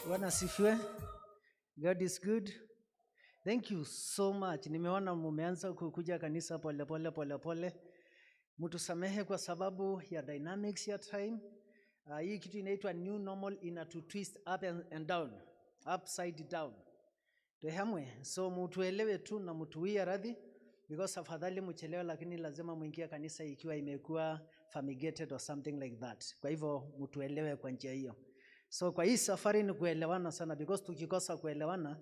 Bwana asifiwe. God is good. Thank you so much. Nimeona mumeanza kukuja kanisa pole pole pole pole. Mtusamehe kwa sababu ya dynamics ya time. Hii kitu inaitwa new normal ina to twist up and down, upside down. Tuhamwe. So mutuelewe tu na mutuwie radhi because afadhali mchelewe, lakini lazima muingie kanisa ikiwa imekuwa fumigated or something like that. Kwa hivyo mutuelewe kwa njia hiyo. So kwa hii safari ni kuelewana sana because tukikosa kuelewana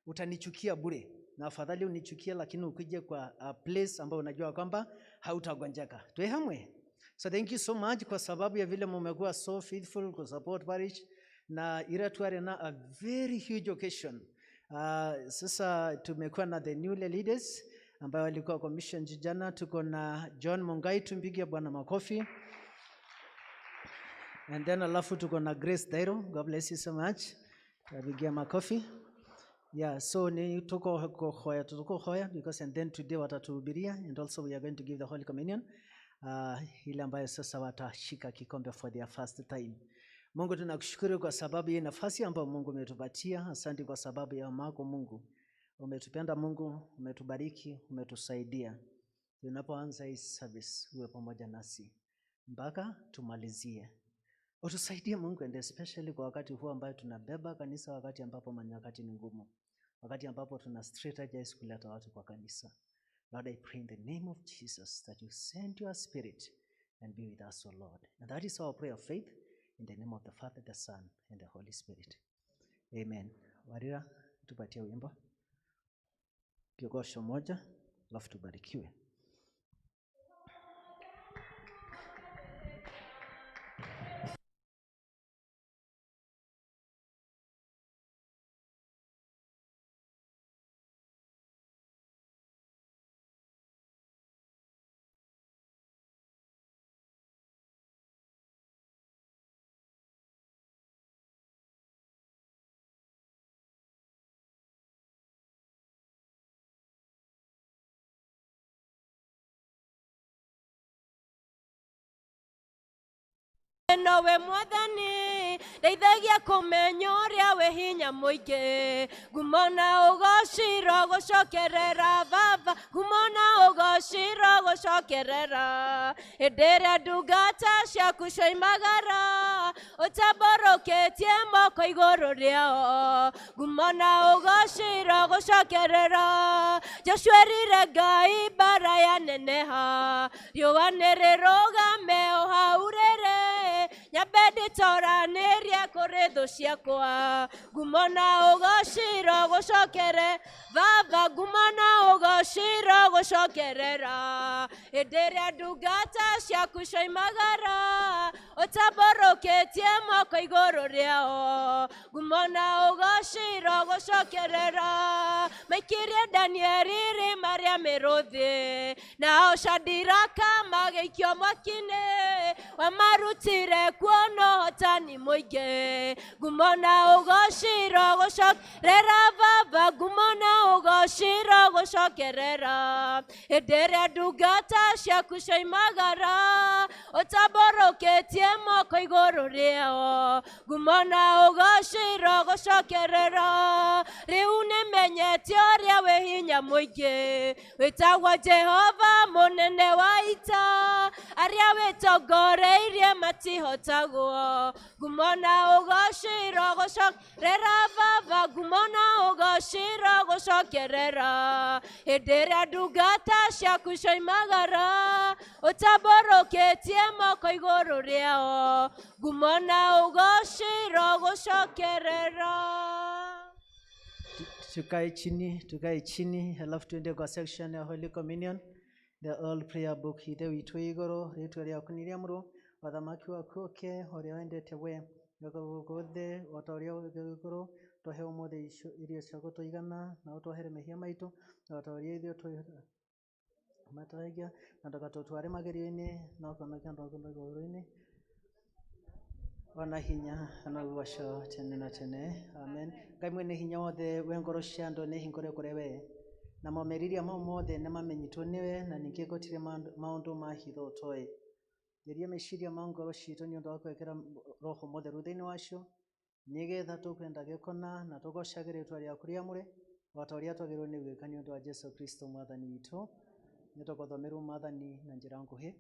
utanichukia bure, na afadhali unichukie lakini ukuje kwa a place ambayo unajua kwamba hautagonjeka. Tuhamwe. So thank you so much kwa sababu ya vile mumekuwa so faithful ku support parish na Iratware na a very huge occasion. Sasa tumekuwa na the new leaders ambayo walikuwa commission jana. Tuko na John Mungai, tumpigie Bwana makofi. And then alafu tuko na Grace Dairo, God bless you so much. Tupigie makofi. Yeah, so ni tuko hoya, tuko hoya because and then today watatuhubiria and also we are going to give the Holy Communion. Ile ambayo sasa watashika kikombe for their first time. Mungu tunakushukuru kwa sababu ya nafasi ambayo Mungu umetupatia. Asante kwa sababu ya wema Mungu. Umetupenda Mungu, umetubariki, umetusaidia. Tunapoanza hii service, uwe pamoja nasi mpaka tumalizie. Utusaidie Mungu, and especially kwa wakati huu ambayo tunabeba kanisa, wakati ambapo manyakati ni ngumu, wakati ambapo tuna strategize kuleta watu kwa kanisa. Lord, I pray in the name of Jesus that you send your spirit and be with us, O Lord. And that is our prayer of faith in the name of the Father, the Son, and the Holy Spirit. Amen. Warira, tupatie wimbo kiogosho moja, alafu tubarikiwe. Nowe mwathani ndeithagia kũmenya ũrĩa wĩ hinya mũingĩ, ngumo na ũgociro gũcokerera baba, ngumo na ũgociro gũcokerera. Hĩndĩ ĩrĩa ndungata ciaku cioimagara ũtambũrũkĩtie moko igũrũ rĩao, ngumo na ũgociro gũcokerera. Joshua erire Ngai mbara yaneneha, riũa nĩ rĩrũgame o hau rĩrĩ, nyambe ndĩtoranĩrie kũrĩ thũ ciakwa, ngumo na ũgociro gũcokere baba, ngumo na ũgociro gũcokerera. Hĩndĩ ĩrĩa ndungata ciaku cioimagara ũtambũrũkĩtie moko igũrũ rĩao, ngumo na ũgociro gũcokerera. Maikirie Danieli irima rĩa mĩrũthi, nao Shadiraka magĩikio mwaki-inĩ, wamarutire kuona ũhotani mũingĩ, ngumo na ũgociro gũcokerera baba, ngumo na ũgociro gũcokerera. Hĩndĩ ĩrĩa ndungata ciaku cioimagara ũtambũrũkĩtie moko igũrũ rĩao, ngumo na ũgociro gũcokerera. Rĩu nĩmenyete ũrĩa wĩ hinya mũingĩ, wĩtagwo Jehova mũnene wa ita, arĩa wĩtongoreirie matihotagwo, ngumo na ũgociro gũcokerera baba, ngumo na ũgociro gũcokerera. Hĩndĩ ĩrĩa ndungata ciaku cioimagara ũtambũrũkĩtie moko igũrũ rĩao, ngumo na ũgociro gũcokerera. Tukae chini, tukae chini, halafu tuende kwa section ya Holy Communion, the old prayer book. Ithe witũ igũrũ, rĩtwa rĩaku nĩ rĩamũrwo, ũthamaki waku ũke, ũrĩa wendete we gũkũ thĩ o ta ũrĩa wĩ igũrũ. Tũhe ũmũthĩ irio cia gũtũigana, na ũtwohere mehia maitũ o ta ũrĩa ithuĩ matũhegia, na ndũgatũtware magerio-inĩ, no ũtũhonokie ũũru-inĩ. Ona hinya na ũgoco tene na tene. Amen. Ngai mwene hinya wothe, we ngoro cia andũ nĩ hingũre kũrĩ we, na momeriria mau mothe nĩ mamenyitwo nĩwe, na ningĩ gũtirĩ maũndũ ma hitho ũtoĩ. Theria meciria ma ngoro citũ nĩ ũndũ wa gwĩkĩra Roho Mũtheru thĩinĩ wacio, Nigetha tukwenda gikona na tugocagĩra rĩtwa rĩaku rĩamũre o ta ũrĩa twagĩrĩirwo nĩ gwĩka nĩ ũndũ wa Jesũ Kristo mwathani witũ. Nĩ tũgũthomerwo mwathani na njĩra nguhĩ.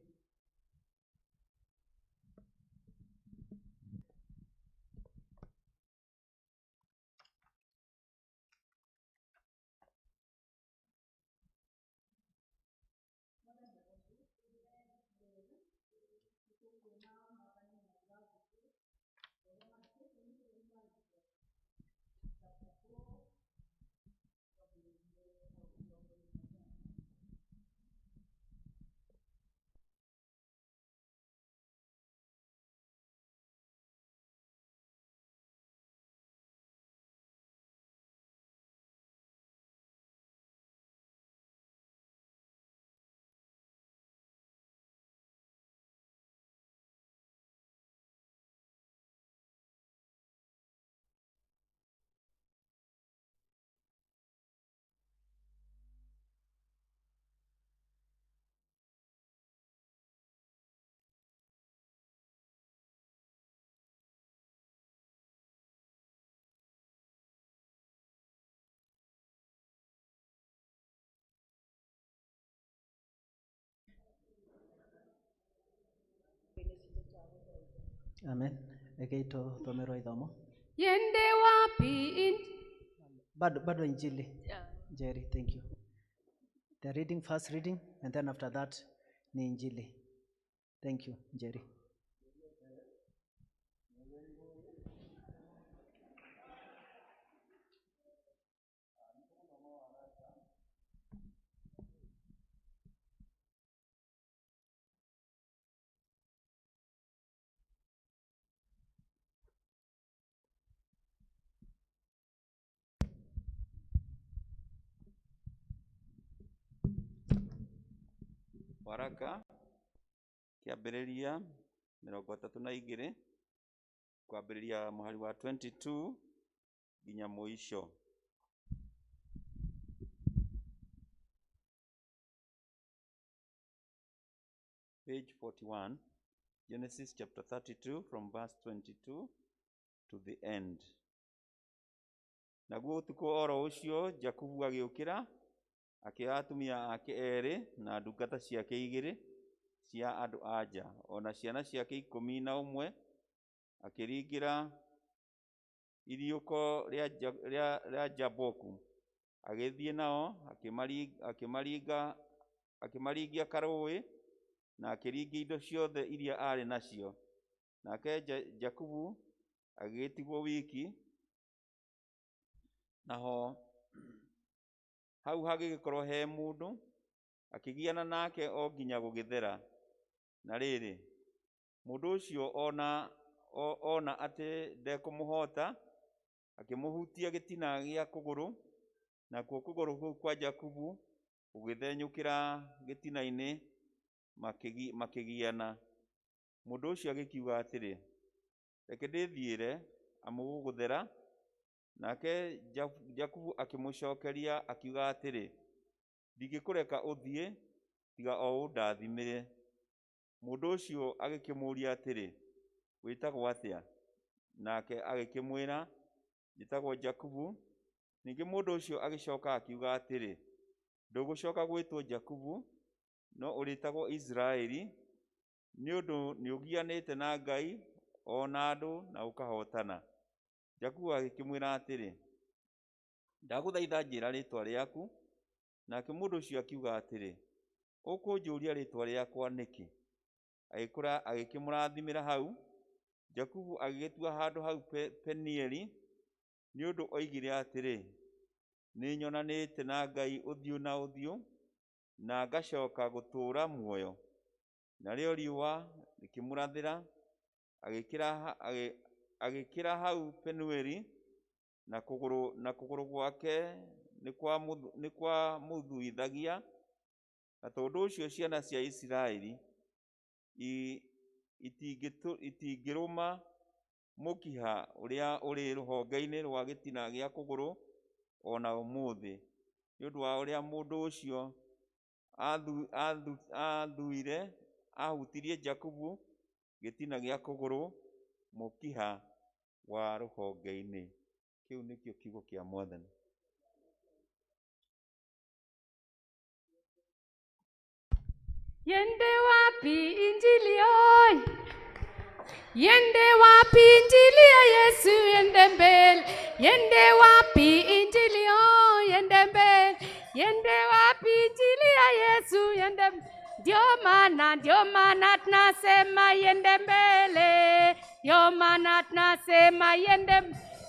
Amen. Rekei tuthomerwo ithomo. Yende wapi Bado injili. Jerry, thank you. The reading, first reading, and then after that ni injili. Thank you, Jerry. Waraka kĩambĩrĩria 32 kwambĩrĩria mũhari wa 22 nginya mũico. Page 41, Genesis chapter 32 from verse 22 to the end. Naguo ũtukũ oro ũcio Jakubu agĩũkĩra akĩoya atumia ake erĩ na ndungata ciake igĩrĩ cia andũ a nja ona ciana ciake 11 akĩringĩra iriũko rĩa Jaboku, agĩthiĩ nao akĩmaringia karũũĩ na akĩringia indo ciothe iria aarĩ nacio. Nake Jakubu agĩgĩtigwo wiki, naho hau hagĩgĩkorwo he mũndũ akĩgiana nake o nginya gũgĩthera. Na rĩrĩ, mũndũ ũcio ona atĩ ndekũmũhota, akĩmũhutia gĩtina gĩa kũgũrũ, nakuo kũgũrũ kũu kwa Jakubu gũgĩthenyũkĩra gĩtina-inĩ, makĩgiana. Mũndũ ũcio agĩkiuga atĩrĩ, reke ndĩthiĩre amu gũgũthera. Nake Jakubu akĩmũcookeria akiuga atĩrĩ, ndingĩkũreka ũthiĩ tiga o ũndathimire. Mũndũ ũcio agĩkĩmũũria atĩrĩ, wĩtagwo atĩa? Nake agĩkĩmwĩra, njĩtagwo Jakubu. Ningĩ mũndũ ũcio agĩcooka akiuga atĩrĩ, ndũgũcooka gwĩtwo Jakubu, no ũrĩtagwo Isiraeli, nĩ ũndũ nĩũgianĩte na Ngai o na andũ na ũkahotana. Jakubu agĩkĩmwĩra atĩrĩ, ndagũthaitha njĩra rĩtwa rĩaku. Nake mũndũ ũcio akiuga atĩrĩ, ũkũnjũria rĩtwa rĩakwa nĩkĩ? Agĩkĩmũrathimĩra hau. Jakubu agĩgĩtua handũ hau Penieli, nĩ ũndũ oigire atĩrĩ, nĩnyonanĩte na Ngai ũthiũ na ũthiũ, na ngacooka gũtũũra muoyo. Narĩo riũa rĩkĩmũrathĩra, agĩkĩra hau Penueli, na kũgũrũ gwake nĩkwamũthuithagia. Na tondũ ũcio ciana cia Isiraeli itingĩrũma mũkiha ũrĩa ũrĩ rũhonge-inĩ rwa gĩtina gĩa kũgũrũ o na ũmũthĩ, nĩ ũndũ wa ũrĩa mũndũ ũcio athuire ahutirie Jakubu gĩtina gĩa kũgũrũ, mũkiha wa rũhonge-inĩ. Kĩu nĩkĩo kiugo kĩa Mwathani. Yende wapi injili oi? Yende wapi injili ya Yesu yende mbele? Yende wapi injili oi? Yende mbele. Yende wapi injili ya Yesu yende. Ndio maana tunasema yende mbele. Ndio maana tunasema yende.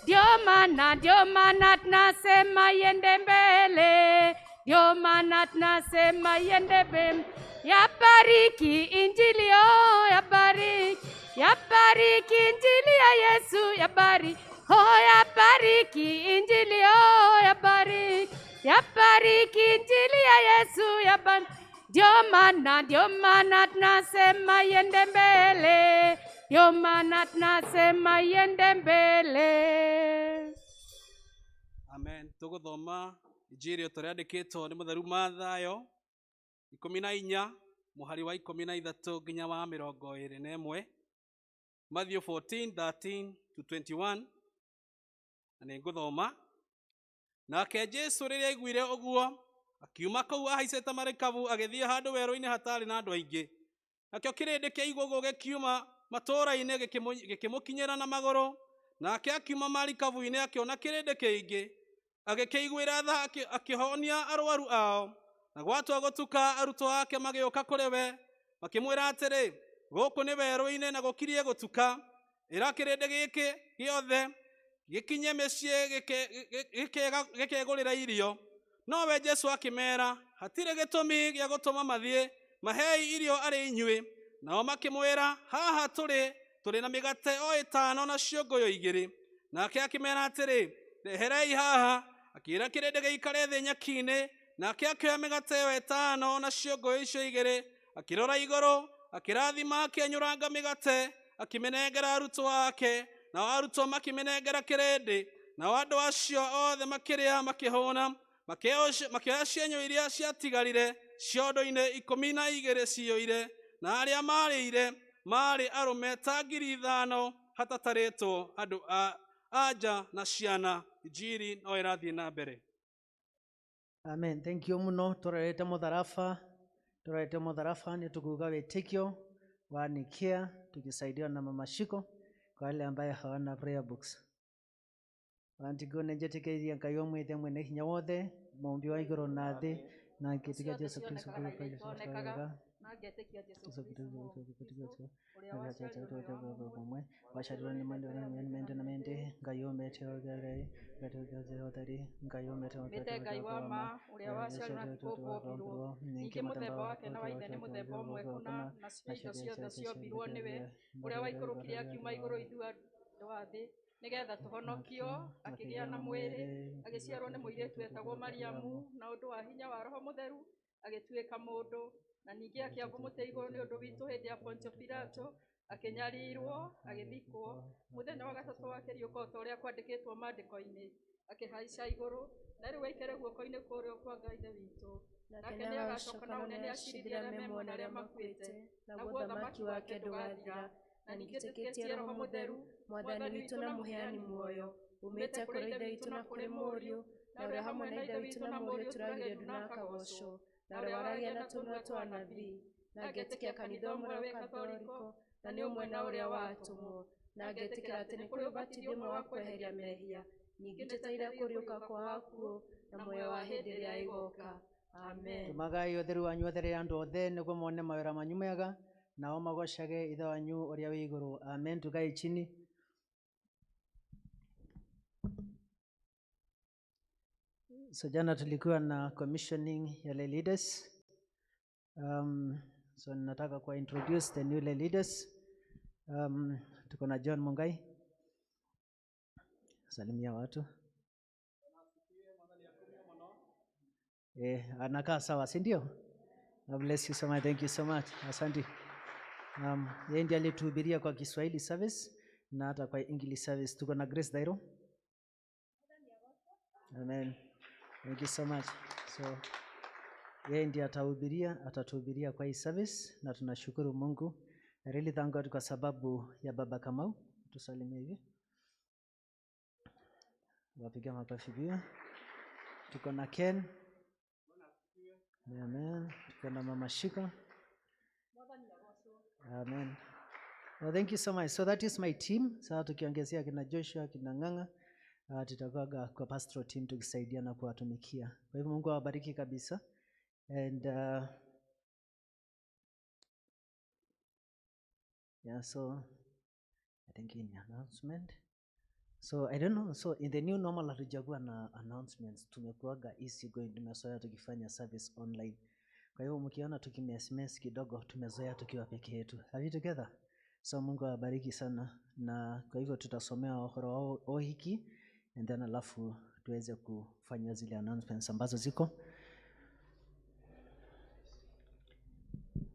Ndio maana tunasema yende mbele. Ndio maana tunasema yende mbele. Yabariki injili oh, yabariki. Yabariki injili ya Yesu yabariki. Oh, yabariki injili oh, yabariki. Yabariki injili ya Yesu yabariki. Ndio maana tunasema yende mbele. Ndio maana tunasema yende mbele. Amen. Tuguthoma injiri ũrĩa yandĩkĩtwo nĩ mũtheru Mathayo 14 mũhari wa 13 nginya wa 21. Matthew 14:13 to 21. Na nĩngũthoma. Nake Jesũ rĩrĩa aiguire ũguo akiuma kũu ahaicĩte marikabu agĩthiĩ handũ werũ-inĩ hatarĩ na andũ aingĩ. Nakĩo kĩrĩndĩ kĩaigua ũguo gĩkiuma matũũra-inĩ gĩkĩmũkinyĩra na magũrũ. Nake akiuma marikabu-inĩ akĩona kĩrĩndĩ kĩingĩ, agĩkĩiguĩra tha, akĩhonia arwaru ao. Na gwatua gũtuka arutwo ake magĩũka kũrĩ we makĩmwĩra atĩrĩ, gũkũ nĩ werũ-inĩ na gũkirie gũtuka, ĩra kĩrĩndĩ gĩkĩ gĩothe gĩkinye mĩciĩ gĩkegũrĩra irio. Nowe Jesũ akĩmera, hatirĩ gĩtũmi gĩa gũtũma mathiĩ, mahei irio arĩ inyuĩ. Nao makĩmwĩra, haha tũrĩ na mĩgate o ĩtano na ciũngũyũ igĩrĩ. Nake akĩmera atĩrĩ, reherei haha. Akĩĩra kĩrĩndĩ gĩikare thĩ nyeki-inĩ. Nake akĩoya mĩgate ĩyo ĩtano na ciũngũyũ icio igĩrĩ, akĩrora igũrũ, akĩrathima, akĩenyũranga mĩgate, akĩmĩnengera arutwo ake. Nao arutwo makĩmĩnengera kĩrĩndĩ. Nao andũ acio othe makĩrĩa makĩhũna, makĩoya cienyũ iria ciatigarire ciondo-inĩ 12 ciyũire. Na arĩa marĩire maarĩ arũme ta 5,000 hatatarĩtwo andũ a anja na ciana. Injiri no ĩrathiĩ na mbere. Amen. Thank you muno. Turarete mutharafa ni tukuga wĩtĩkio wa Nikia tukisaidiwa na Mama Shiko kwa wale ambaye hawana prayer books. Antigone njetekeria Ngai omwithe mwene hinya wothe mũũmbi wa igũrũ na thĩ na ngĩtĩkia Jesũ Kristo Na ngetĩkia Jesũ Kristo waciarirwo nĩ mende na mende Ngai ũmĩte Ngai ũmĩte Mĩte Ngai wa ma ũrĩa waciarirwo na kũũmbwo, ningĩ mũthemba wake na wa ithe nĩ mũthemba ũmwe kũna, nacio indo ciothe ciombirwo nĩwe, ũrĩa waikũrũkire akiuma igũrũ ithuĩ andũ a thĩ, nĩgetha tũhonokio, akĩgĩa na mwĩrĩ, agĩciarwo nĩ mũirĩtu wetagwo Mariamu, na ũndũ wa hinya wa Roho Mũtheru agĩtuĩka mũndũ, na ningĩ akĩambwo mũtĩ igũrũ nĩ ũndũ witũ hĩndĩ ya Pontio Pilato, akĩnyarirwo, agĩthikwo, mũthenya wa gatatũ akĩriũka o ta ũrĩa kwandĩkĩtwo maandĩko-inĩ, akĩhaica igũrũ, na rĩu aikare guoko-inĩ kwa ũrĩo kwa Ngai Ithe witũ. Nake nĩagacoka na ũnene acirithie arĩa me muoyo na arĩa makuĩte, naguo ũthamaki wake ndũgathira. Na ningĩtĩkĩtie Roho Mũtheru, Mwathani witũ na mũheani muoyo, umĩte kũrĩ Ithe witũ na kũrĩ Mũriũ, na ũrĩa hamwe na Ithe witũ na Mũriũ tũragirio ndu na akagocwo, na ũrĩa waragia na tũnua twa anabii. Na ngetĩkia kanitha ũmwe wa Katholiko, na nĩ ũmwe na ũrĩa wa atũmwo, na ngetĩkĩra atĩ nĩ kũrĩ ũbatithio ũmwe wa kweheria mehia, ningĩ njetereire kũriũka kwa akuũ na muoyo wa hĩndĩ ĩrĩa ĩgooka. Amen. Tũmagai ũtheru wanyu ũtherere andũ othe nĩguo mone mawĩra manyu mega nao magocage Ithe wanyu ũrĩa wĩ igũrũ. Amen. Tukae chini. So jana tulikuwa na commissioning ya lay leaders. So nataka kuwa introduce the new lay leaders. Tuko na John Mungai. Salimia watu. Anakaa sawa, si ndio? God bless you so much. Thank you so much. Asante. Yeye ndiye alituhubiria kwa Kiswahili service na hata kwa English service. Tuko na Grace Dairo. Amen. Thank you so much. So yeye ndiye atatuhubiria kwa hii service na tunashukuru Mungu. I really thank God kwa sababu ya Baba Kamau. Tusalimie hivi. Wapiga makofi pia. Tuko na Ken. Amen. Tuko na Mama Shika. Amen. Well, thank you so much. So that is my team. Sasa tukiongezea kina Joshua, kina Ng'ang'a, tutakuwa kwa pastoral team tukisaidiana kuwatumikia. Kwa hivyo Mungu awabariki kabisa. And yeah, so I think in announcement. So I don't know. So in the new normal hatujakuwa na announcements, tumekuwaga easy going, tumezoea tukifanya service online. Kwa hivyo mkiona tukimesmes kidogo, tumezoea tukiwa peke yetu. Are we together? So Mungu awabariki sana, na kwa hivyo tutasomea ũhoro wa ũhiki and then alafu tuweze kufanya zile announcements ambazo ziko.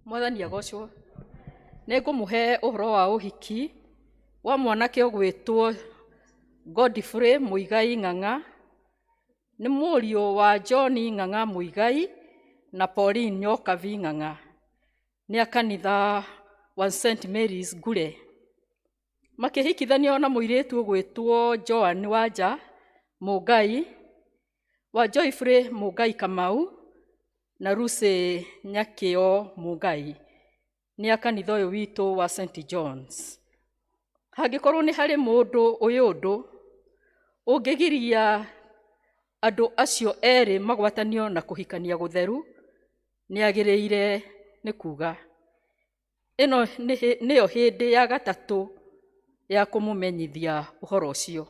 Mwathani agocwo. Nĩ ngũmũhe ũhoro wa ũhiki wa mwanake ũgwĩtwo Godfrey Muigai Ng'ang'a. Nĩ mũriũ wa John Ng'ang'a Muigai na Pauline Nyokabi Ng'ang'a. Nĩ a kanitha wa St Mary's Ngure. Makĩhikithanio na mũirĩtu ũgwĩtwo Joan Wanja Mũngai wa Joyfrey Mũngai Kamau na Lucy Nyakĩo Mũngai. Nĩ a kanitha ũyũ witũ wa St John's. Hangĩkorwo nĩ harĩ mũndũ ũyũ ũndũ ũngĩgiria andũ acio erĩ magwatanio na kũhikania gũtheru, nĩ agĩrĩire nĩ kuga. Ĩno nĩyo hĩndĩ ya gatatũ ya kũmũmenyithia ũhoro ũcio.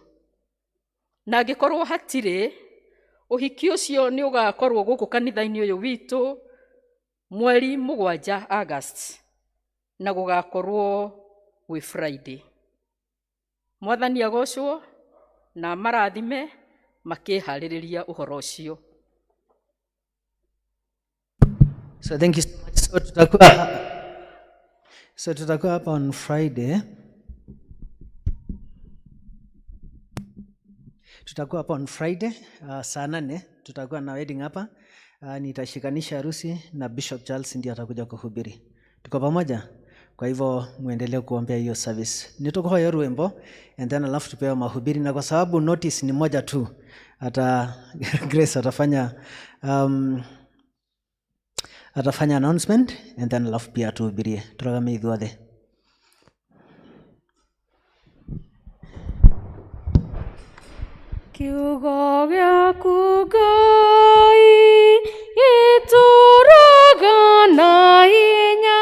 Na angĩkorwo hatirĩ, ũhiki ũcio nĩ ũgakorwo gũkũ kanitha-inĩ ũyũ witũ mweri 7 August, na gũgakorwo gwĩ Friday. Mwathani agocwo na marathime makĩharĩrĩria ũhoro ũcio. So thank you so much. So tutakuwa hapa on Friday. Tutakuwa hapa on Friday saa 8 tutakuwa na wedding hapa. Nitashikanisha harusi na Bishop Charles ndiye atakuja kuhubiri. Tuko pamoja? Kwa hivyo muendelee kuombea hiyo service. Nitakuwa rwimbo and then alafu tupewe mahubiri, na kwa sababu notice ni moja tu, ata Grace atafanya announcement and then alafu pia tuhubirie. Turagame ithuothe. Kiugo gĩaku Ngai gĩtũũraga na hinya,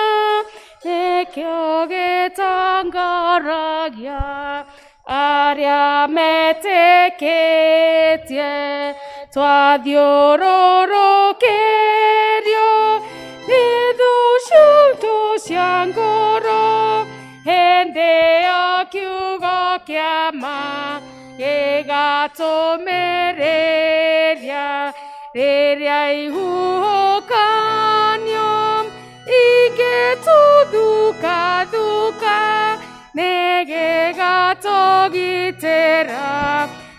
nĩkĩo gĩtangoragia arĩa metĩkĩtie. Twathiũrũrũkĩrio nĩ thũ ciitũ cia ngoro, hĩndĩ ĩyo kiugo kĩa ma gĩgatũmĩrĩria. Rĩrĩa ihuhũkanio ingĩtũthukathuka, nĩ gĩgatũgitĩra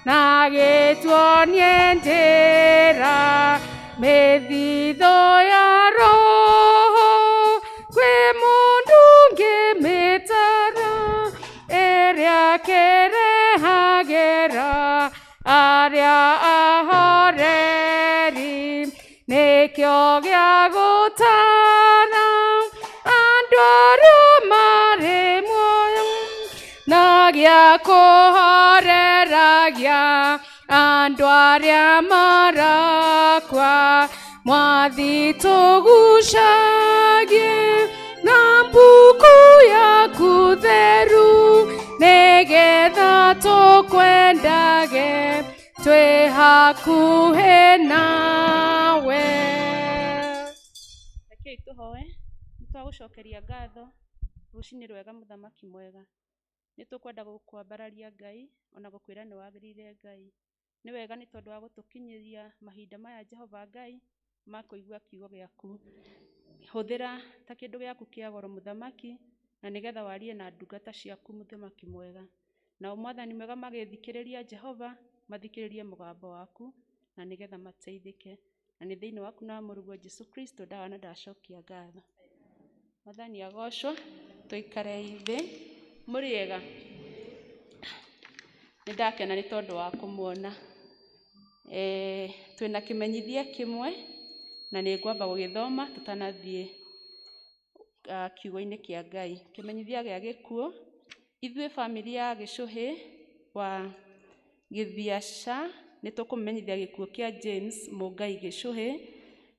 na gĩtuonie njĩra. Mĩthithũ ya roho kwĩ mũndũ ũngĩmĩtara, ĩrĩa kĩrehagĩra arĩa ahoreri. Nĩkĩo gĩa gũtara andũ arĩa marĩ muoyo, na gĩa kũhoreragia andũ arĩa marakua. Mwathi tũgucagie na mbuku yaku theru, nĩgetha tũkwendage twĩ hakuhĩ nawe. Rekei tũhoe. Nĩ twagũcokeria ngatho rũcinĩ rwega, mũthamaki mwega. Nĩ tũkwenda gũkwambararia Ngai, ona gũkwĩra nĩ wagĩrĩire Ngai. Nĩ wega nĩ tondũ wa gũtũkinyĩria mahinda maya Jehova Ngai ma kũigua kiugo gĩaku. Hũthĩra ta kĩndũ gĩaku kĩa goro mũthamaki, na nĩgetha warie na ndungata ciaku mũthamaki mwega. Nao mwathani mwega magĩthikĩrĩria Jehova, mathikĩrĩrie mũgambo waku, na nĩgetha mateithĩke. Na nĩ thĩinĩ waku na mũrũguo Jesu Kristo ndawa na ndacokia ngatho. Mwathani agocwo. Tũikare thĩ. Mũrĩega. Nĩ ndakena nĩ tondũ wa kũmuona. Twĩna kĩmenyithia kĩmwe na nĩ ngwamba gũgĩthoma tũtanathiĩ kiugo-inĩ kĩa Ngai. Kĩmenyithia gĩa gĩkuũ, ithuĩ bamĩrĩ ya Gĩcũhĩ wa Gĩthiaca nĩ tũkũmenyithia gĩkuũ kĩa James Mũngai Gĩcũhĩ,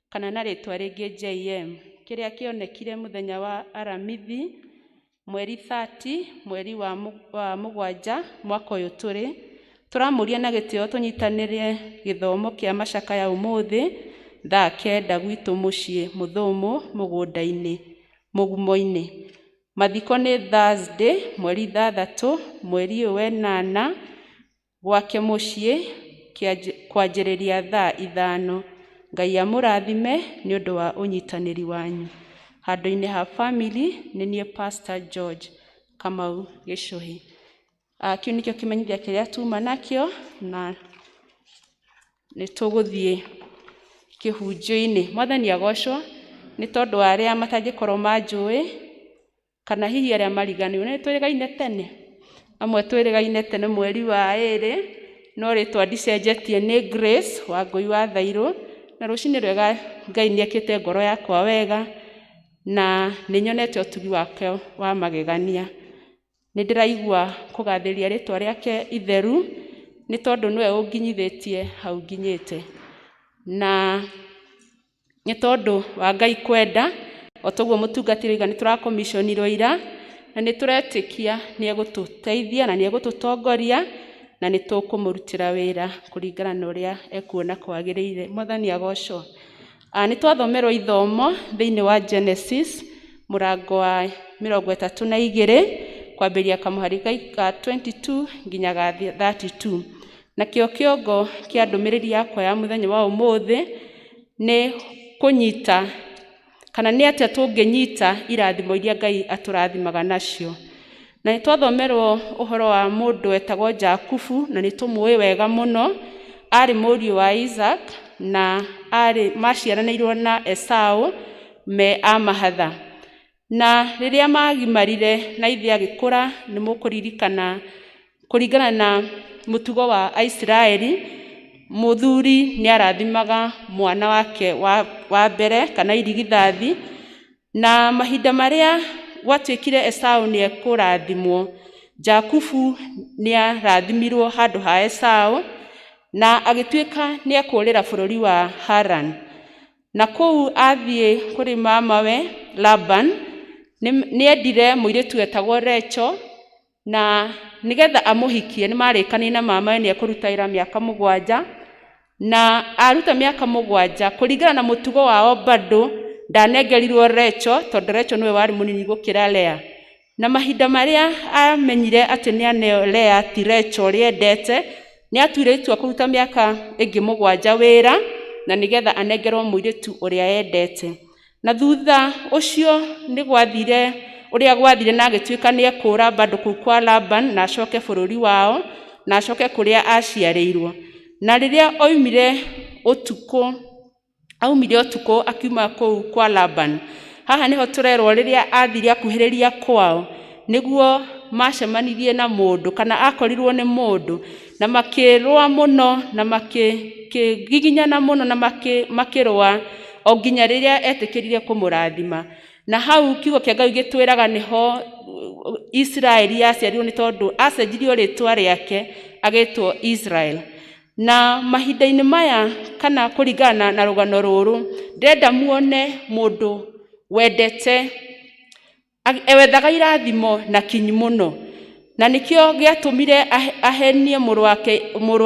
kana na rĩtwa rĩngĩ JM, kĩrĩa kĩonekire mũthenya wa Aramithi mweri 30 mweri wa mũgwanja mwaka ũyũ tũrĩ. Tũramũria na gĩtĩo tũnyitanĩre gĩthomo kĩa macakaya ũmũthĩ thaa 9 gwitũ mũciĩ Mũthũmũ mũgũnda-inĩ mũgumo-inĩ. Mathiko nĩ Thursday mweri 6 mweri ũyũ 8 gwake mũciĩ kwanjĩrĩria thaa 5. Ngai amũrathime nĩ ũndũ wa ũnyitanĩri wanyu. Handũ-inĩ ha family nĩ niĩ Pastor George Kamau Gĩcũhĩ. Kĩu nĩkĩo kĩmenyithia kĩrĩa tuma nakĩo, na nĩ tũgũthiĩ kĩhunjio-inĩ. Mwathani agocwo nĩ tondũ wa arĩa matangĩkorwo manjũĩ, kana hihi arĩa mariganĩirwo. Nĩ twĩrĩgaine tene, amwe twĩrĩgaine tene mweri wa 2, no rĩtwa ndicenjetie nĩ Grace Wangũi wa Thairũ. Na rũcinĩ rwega Ngai nĩekĩte ngoro yakwa wega, na nĩ nyonete ũtugi wake wa magegania. Nĩ ndĩraigua kũgathĩrĩria rĩtwa rĩake itheru, nĩ tondũ nĩwe ũnginyithĩtie hau nginyĩte. Na nĩ tondũ wa Ngai kwenda, o toguo mũtungatĩri oiga nĩ tũrakomiconirwo ira, na nĩ tũretĩkia nĩ egũtũteithia na nĩ egũtũtongoria, na nĩ tũkũmũrutĩra wĩra kũringana na ũrĩa ekuona kwagĩrĩire. Mwathani agocwo. Nĩ twathomerwo ithomo thĩinĩ wa Genesis mũrango wa 32 kwambĩrĩria kamũhari ga 22 nginya ga 32. Nakĩo kĩongo kĩa ndũmĩrĩri yakwa ya mũthenya wa ũmũthĩ nĩ kũnyita, kana nĩ atĩa tũngĩnyita irathimo iria Ngai atũrathimaga nacio. Na nĩ twathomerwo ũhoro wa mũndũ wetagwo Jakubu, na nĩ tũmũĩ wega mũno. Arĩ mũriũ wa Isaac, na arĩ maciaranĩirwo na Esau me a mahatha. Na rĩrĩa magimarire na ithe agĩkũra, nĩ mũkũririkana kũringana na mũtugo wa Aisiraeli, mũthuri nĩ arathimaga mwana wake wa mbere kana irigithathi. Na mahinda marĩa gwatuĩkire Esau nĩ ekũrathimwo, Jakubu nĩ arathimirwo handũ ha Esau, na agĩtuĩka nĩ ekũũrĩra bũrũri wa Haran. Na kũu athiĩ kũrĩ mamawe Laban, nĩ endire mũirĩtu wetagwo Rachel, na nĩgetha amũhikie nĩ marĩkanire na mamawe nĩ ekũruta wĩra mĩaka 7. Na aruta mĩaka 7 kũringana na mũtugo wao bado ndanengerirwo Rachel, tondũ Rachel nĩwe warĩ mũnini gũkĩra Lea. Na mahinda marĩa amenyire atĩ nĩ aneo Lea ti Rachel ũrĩa endete, nĩ atuire itua kũruta mĩaka ĩngĩ 7 wĩra, na nĩgetha anengerwo mũirĩtu ũrĩa endete. Na thutha ũcio nĩ gwathire ũrĩa gwathire, na agĩtuĩka nĩ ekũũra bado kũu kwa Laban, na acoke bũrũri wao, na acoke kũrĩa aciarĩirwo. Na rĩrĩa oimire ũtukũ, aumire ũtukũ akiuma kũu kwa Laban. Haha nĩho tũrerwo rĩrĩa athire akuhĩrĩria kwao, nĩguo macemanirie na mũndũ, kana akorirwo nĩ mũndũ, na makĩrũa mũno, na makĩgiginyana mũno, na makĩrũa o nginya rĩrĩa etĩkĩrire kũmũrathima. Na hau kiugo kĩa Ngai gĩtwĩraga nĩho Isiraeli yaciarirwo, nĩ tondũ acenjirio rĩtwa rĩake agĩtwo Israel. Na mahinda-inĩ maya kana kũringana na rũgano rũrũ, ndĩrenda muone mũndũ wendete, wethaga irathimo na kinyi mũno. Na nĩkĩo gĩatũmire ahenie mũrũ wake, mũrũ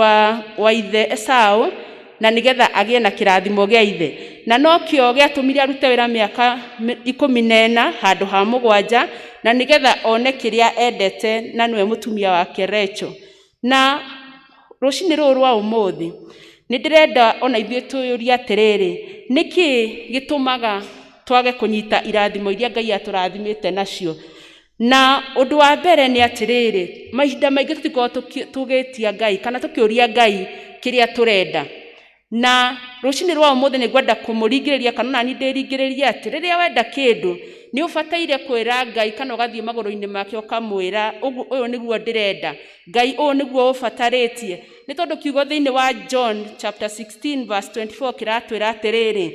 wa ithe Esau, na nĩgetha agĩe na kĩrathimo gĩa ithe. Na nokĩo gĩatũmire arute wĩra mĩaka 14 handũ ha 7, na nĩgetha one kĩrĩa endete, na nĩwe mũtumia wake Rachel. Na rũcinĩ rũrũ rwa ũmũthĩ nĩ ndĩrenda ona ithuĩ twĩyũrie atĩrĩrĩ, nĩkĩ gĩtũmaga twage kũnyita irathimo iria Ngai atũrathimĩte nacio? Na ũndũ wa mbere nĩ atĩrĩrĩ, mahinda maingĩ tũtikoragwo tũgĩtia Ngai kana tũkĩũria Ngai kĩrĩa tũrenda. Na rũcinĩ rwa ũmũthĩ nĩ ngwenda kũmũringĩrĩria kana onani ndĩringĩrĩrie atĩ rĩrĩa wenda kĩndũ nĩ ũbataire kwĩra Ngai kana ũgathiĩ magũrũ-inĩ make ũkamwĩra ũguo ũyũ nĩguo ndĩrenda, Ngai ũũ nĩguo ũbatarĩtie. Nĩ tondũ kiugo thĩinĩ wa John chapter 16 verse 24 kĩratwĩra atĩrĩrĩ,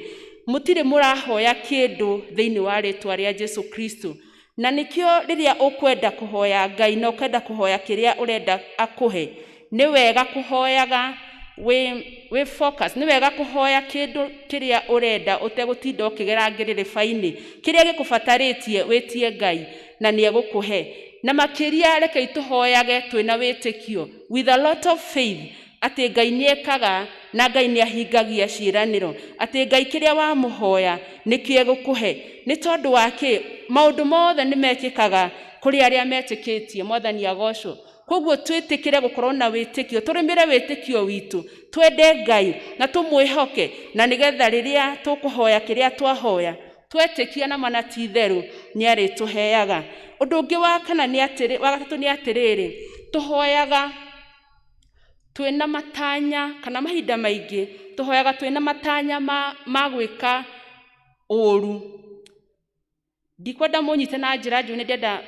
mũtirĩ mũrahoya kĩndũ thĩinĩ wa rĩtwa rĩa Jesu Kristo. Na nĩkĩo rĩrĩa ũkwenda kũhoya Ngai na ũkenda kũhoya kĩrĩa ũrenda akũhe, nĩ wega kũhoyaga wĩ wĩ focus, nĩ wega kũhoya kĩndũ kĩrĩa ũrenda ũtegũtinda ũkĩgera ngĩrĩrĩba-inĩ. Kĩrĩa gĩkũbatarĩtie wĩtie Ngai na nĩ egũkũhe. Na makĩria rekei tũhoyage twĩna wĩtĩkio, with a lot of faith, atĩ Ngai nĩ ekaga na Ngai nĩ ahingagia ciĩranĩro, atĩ Ngai kĩrĩa wamũhoya nĩkĩo egũkũhe. Nĩ tondũ wa kĩ? Maũndũ mothe nĩ mekĩkaga kũrĩ arĩa metĩkĩtie. Mwathani agocwo. Koguo twĩtĩkĩre gũkorwo na wĩtĩkio, tũrĩmĩre wĩtĩkio witũ, twende Ngai na tũmwĩhoke, na nĩgetha rĩrĩa tũkũhoya kĩrĩa twahoya, twetĩkia na mana ti itherũ nĩ arĩtũheaga. Ũndũ ũngĩ wa kana nĩ atĩrĩ, wa gatatũ nĩ atĩrĩrĩ, tũhoyaga twĩna matanya kana mahinda maingĩ tũhoyaga twĩna matanya ma, ma gwĩka ũru. Ndikwenda mũnyite na njĩra njũru, nĩ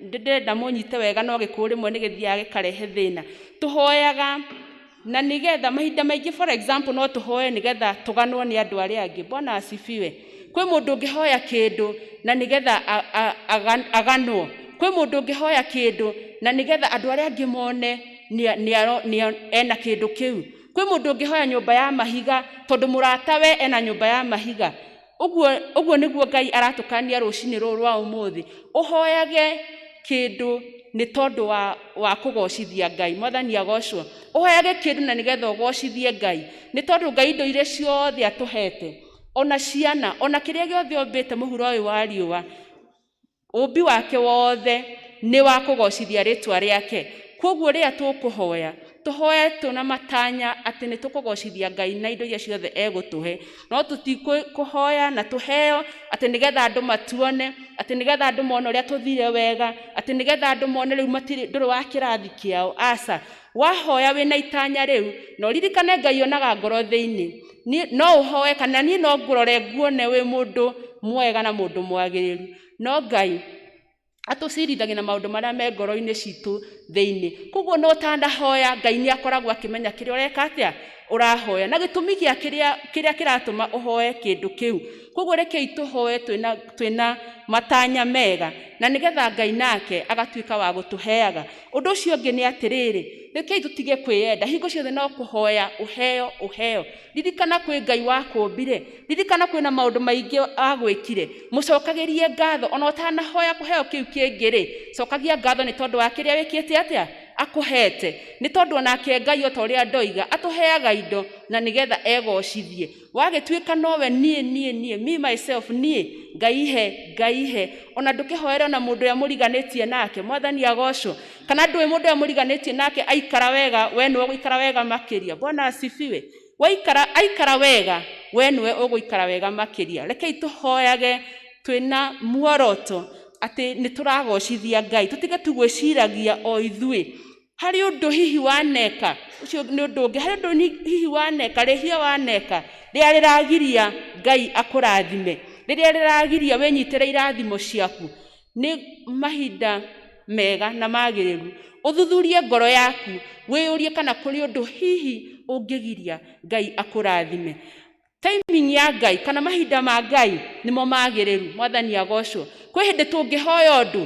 ndĩrenda mũnyite wega, no gĩkũyũ rĩmwe nĩ gĩthiaga gĩkarehe thĩna. Tũhoyaga na nĩgetha mahinda maingĩ, for example, no tũhoe nĩgetha tũganwo nĩ andũ arĩa angĩ. Bwana asifiwe. Kwĩ mũndũ ũngĩhoya kĩndũ na nĩgetha aganwo. Kwĩ mũndũ ũngĩhoya kĩndũ na nĩgetha andũ arĩa angĩ mone ena kĩndũ kĩu. Kwĩ mũndũ ũngĩhoya nyũmba ya mahiga tondũ mũratawe ena nyũmba ya mahiga. Ũguo ũguo nĩguo Ngai aratũkania rũcinĩ rũrũ rwa ũmũthĩ, ũhoyage kĩndũ nĩ tondũ wa, wa kũgocithia Ngai. Mwathani agocwo. Ũhoyage kĩndũ na nĩgetha ũgocithie Ngai, nĩ tondũ Ngai indo iria ciothe atũhete, ona ciana, ona kĩrĩa gĩothe ombĩte mũhuro ũyũ wa riũa, ũmbi wake wothe nĩ wa kũgocithia rĩtwa rĩake. Koguo rĩrĩa tũkũhoya, tũhoye twĩna matanya atĩ nĩ tũkũgocithia Ngai na indo iria ciothe egũtũhe. No tũtikũhoya na tũheo atĩ nĩgetha andũ matuone, atĩ nĩgetha andũ mone ũrĩa tũthire wega, atĩ nĩgetha andũ mone rĩu matirĩ ndũrĩ wa kĩrathi kĩao. Aca. Wahoya wĩna itanya rĩu, na ũririkane Ngai onaga ngoro thĩinĩ. No ũhoe kana niĩ no ngũrore nguone wĩ mũndũ mwega na mũndũ mwagĩrĩru. No Ngai atũcirithagia na maũndũ marĩa me ngoro-inĩ citũ thĩinĩ. Koguo no ũtanahoya Ngai nĩ akoragwo akĩmenya kĩrĩa ũreka atĩa, ũrahoya, na gĩtũmi gĩa kĩrĩa kĩrĩa kĩratũma ũhoe kĩndũ kĩu. Koguo rekei tũhoe twĩna twĩna matanya mega, na nĩgetha Ngai nake agatuĩka wa gũtũheaga. Ũndũ ũcio ũngĩ nĩ atĩrĩrĩ, rekei tũtige kwĩyenda, hingo ciothe no kũhoya ũheo ũheo. Ririkana kwĩ Ngai wakũmbire, ririkana kwĩna maũndũ maingĩ agwĩkire, mũcokagĩrie ngatho ona ũtanahoya kũheo kĩu kĩngĩ rĩ, cokagia ngatho nĩ tondũ wa kĩrĩa wĩkĩte atĩa, akũhete. Nĩ tondũ onake Ngai ota ũrĩa ndoiga, atũheaga indo na nĩgetha egocithie. Wagĩtuĩka nowe niĩ niĩ niĩ, me myself, niĩ, Ngai he, Ngai he, ona ndũkĩhoere ona mũndũ ũrĩa mũriganĩtie nake. Mwathani agocwo. Kana ndũĩ mũndũ ũrĩa mũriganĩtie nake aikara wega, we nĩwe ũgũikara wega makĩria. Bwana asifiwe. Waikara, aikara wega, we nĩwe ũgũikara wega makĩria. Rekei tũhoyage twĩna muoroto atĩ nĩ tũragocithia Ngai, tũtige tu gwĩciragia o ithuĩ. Harĩ ũndũ hihi waneka, ũcio nĩ ũndũ ũngĩ, harĩ ũndũ hihi waneka, rĩhia waneka, rĩrĩa rĩragiria Ngai akũrathime, rĩrĩa rĩragiria wĩnyitĩre irathimo ciaku. Nĩ mahinda mega na magĩrĩru ũthuthurie ngoro yaku, wĩyũrie kana kũrĩ ũndũ hihi ũngĩgiria Ngai akũrathime. Timing ya Ngai kana mahinda ma Ngai nĩmo magĩrĩru. Mwathani agocwo. Kwĩ hĩndĩ tũngĩhoya ũndũ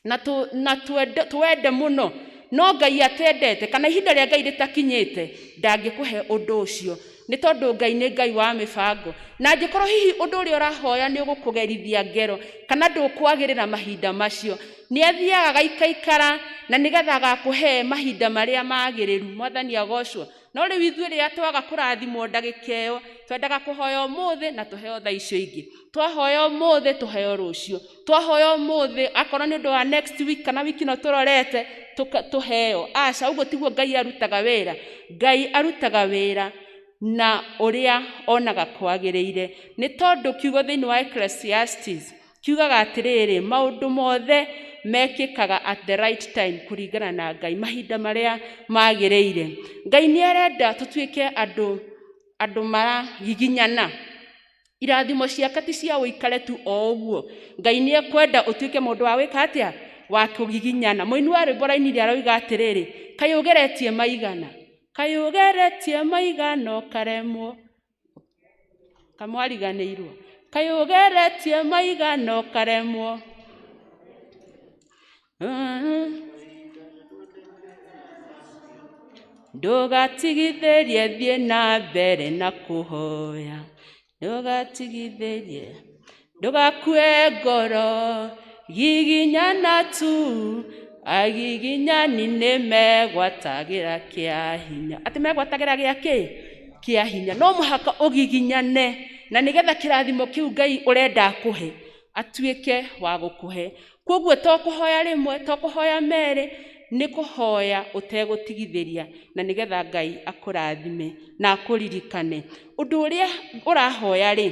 na tu, na twende, twende mũno no Ngai atendete kana ihinda rĩa Ngai rĩtakinyĩte, ndangĩkũhe ũndũ ũcio, nĩ tondũ Ngai nĩ Ngai wa mĩbango. Na angĩkorwo hihi ũndũ ũrĩa ũrahoya nĩ ũgũkũgerithia ngero kana ndũkwagĩrĩra mahinda macio, nĩ athiaga agaikaikara na nĩgetha agakũhe mahinda marĩa magĩrĩru. Mwathani agocwo. No rĩu ithuĩ rĩrĩa twaga kũrathimwo ndagĩka ĩyo, twendaga kũhoya ũmũthĩ na tũheo thaa icio ingĩ. Twahoya ũmũthĩ tũheo rũciũ. Twahoya ũmũthĩ akorwo nĩ ũndũ wa next week kana wiki ĩno tũrorete tũheo. Aca, ũguo tiguo Ngai arutaga wĩra. Ngai arutaga wĩra na ũrĩa onaga kwagĩrĩire. Nĩ tondũ kiugo thĩinĩ wa Ecclesiastes kiugaga atĩrĩrĩ, maũndũ mothe mekĩkaga at the right time kũringana na Ngai, mahinda marĩa magĩrĩire. Ngai nĩ arenda tũtuĩke andũ Andũ maragiginyana. Irathimo ciake ti cia ũikare tu o ũguo. Ngai nĩ ekwenda ũtuĩke mũndũ wa gwĩka atĩa? Wa kũgiginyana. Mũini wa rwĩmbo rainire aroiga atĩrĩrĩ, kaĩ ũgeretie maigana, kaĩ ũgeretie maigana ũkaremwo, kamwariganĩirwo, kaĩ ũgeretie maigana ũkaremwo. Ndũgatigithĩrie, thiĩ na mbere na kũhoya, ndũgatigithĩrie, ndũgakue ngoro, giginyana tu, agiginyani nĩ megwatagĩra kĩa hinya. Atĩ megwatagĩra gĩa kĩ? Kĩa hinya. No mũhaka ũgiginyane, na nĩgetha kĩrathimo kĩu Ngai ũrenda akũhe atuĩke wa gũkũhe. Koguo to kũhoya rĩmwe, to kũhoya merĩ, nĩ kũhoya ũtegũtigithĩria, na nĩgetha Ngai akũrathime na akũririkane. Ũndũ ũrĩa ũrahoya rĩ,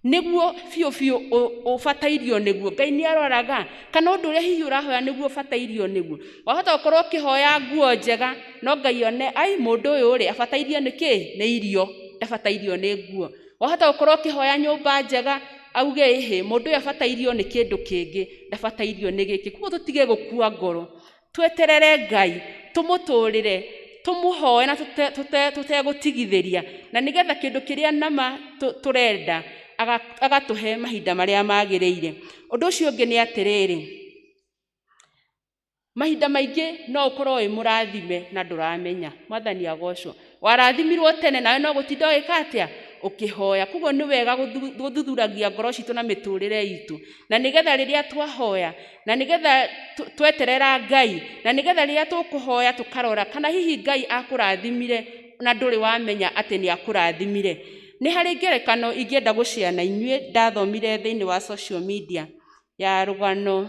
nĩguo biũ biũ ũbatairio nĩguo. Ngai nĩ aroraga kana ũndũ ũrĩa hihi ũrahoya nĩguo ũbatairio nĩguo. Wahota gũkorwo ũkĩhoya nguo njega, no Ngai one ai mũndũ ũyũ rĩ abatairio nĩ kĩ? Nĩ irio, ndabatairio nĩ nguo. Wahota gũkorwo ũkĩhoya nyũmba njega, auge ĩhĩ mũndũ ũyũ abatairio nĩ kĩndũ kĩngĩ, ndabatairio nĩ gĩkĩ. Koguo tũtige gũkua ngoro, tweterere Ngai, tũmũtũrĩre, tũmũhoe na tũtegũtigithĩria, na nĩgetha kĩndũ kĩrĩa nama tũrenda agatũhe mahinda marĩa magĩrĩire. Ũndũ ũcio ũngĩ nĩ atĩrĩrĩ, mahinda maingĩ no ũkorwo wĩ mũrathime na ndũramenya. Mwathani agocwo. Warathimirwo tene nawe no gũtinda ũgĩka atĩa? Ũkĩhoya. Koguo nĩ wega gũthuthuragia ngoro citũ na mĩtũrĩre itũ, na nĩgetha rĩrĩa twahoya, na nĩgetha tweterera Ngai, na nĩgetha rĩrĩa tũkũhoya tũkarora kana hihi Ngai akũrathimire na ndũrĩ wamenya atĩ nĩ akũrathimire. Nĩ harĩ ngerekano ingĩenda gũshare na inyuĩ ndathomire thĩinĩ wa social media ya rũgano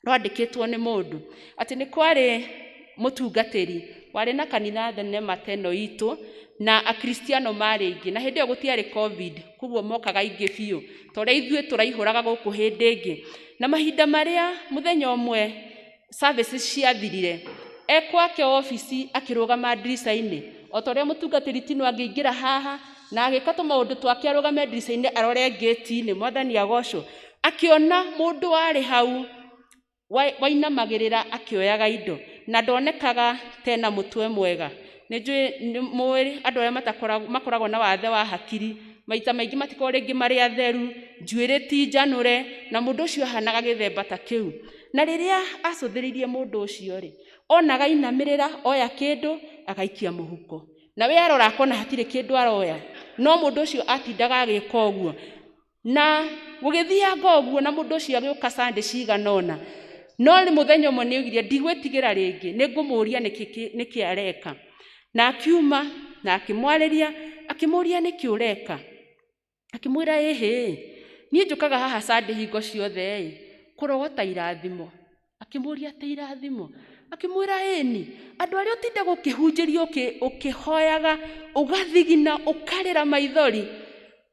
rwandĩkĩtwo nĩ mũndũ atĩ nĩ kwarĩ mũtungatĩri warĩ na kanitha thenema ta ĩno itũ, na akristiano marĩ aingĩ, na hĩndĩ ĩyo gũtiarĩ COVID, koguo mokaga aingĩ biũ ta ũrĩa ithuĩ tũraihũraga gũkũ hĩndĩ ĩngĩ. Na mahinda marĩa mũthenya ũmwe services ciathirire, e kwake obici akĩrũgama ndirica-inĩ, o ta ũrĩa mũtungatĩri Tino angĩingĩra haha na agĩka tũmaũndũ twake arũgame ndirica-inĩ arore ngĩti-inĩ, Mwathani agocwo, akĩona mũndũ warĩ hau wainamagĩrĩra akĩoyaga indo, na ndonekaga tena mũtwe mwega. Nĩ njũĩ nĩ mũĩ andũ arĩa makoragwo na wathe wa hakiri maita maingĩ matikoragwo rĩngĩ marĩ atheru, njuĩrĩ ti njanũre, na mũndũ ũcio ahanaga gĩthemba ta kĩu. Na rĩrĩa acũthĩrĩirie mũndũ ũcio rĩ, onaga ainamĩrĩra oya kĩndũ agaikia mũhuko, na we arora akona hatirĩ kĩndũ aroya, no mũndũ ũcio atindaga agĩka ũguo. Na gũgĩthianga ũguo, na mũndũ ũcio agĩũka Sunday cigana ũna, no nĩ mũthenya ũmwe nĩ oigire ndigwĩtigĩra rĩngĩ, nĩ ngũmũũria nĩkĩ areka. Na akiuma na akĩmwarĩria, akĩmũũria nĩkĩ ũreka, akĩmwĩra ĩhĩ, niĩ njũkaga haha Sunday hingo ciothe ĩ kũrogota irathimo. Akĩmũũria atĩ irathimo, akĩmwĩra ĩni, andũ arĩa ũtindaga ũkĩhunjĩria ũkĩhoyaga ũgathigina ũkarĩra maithori,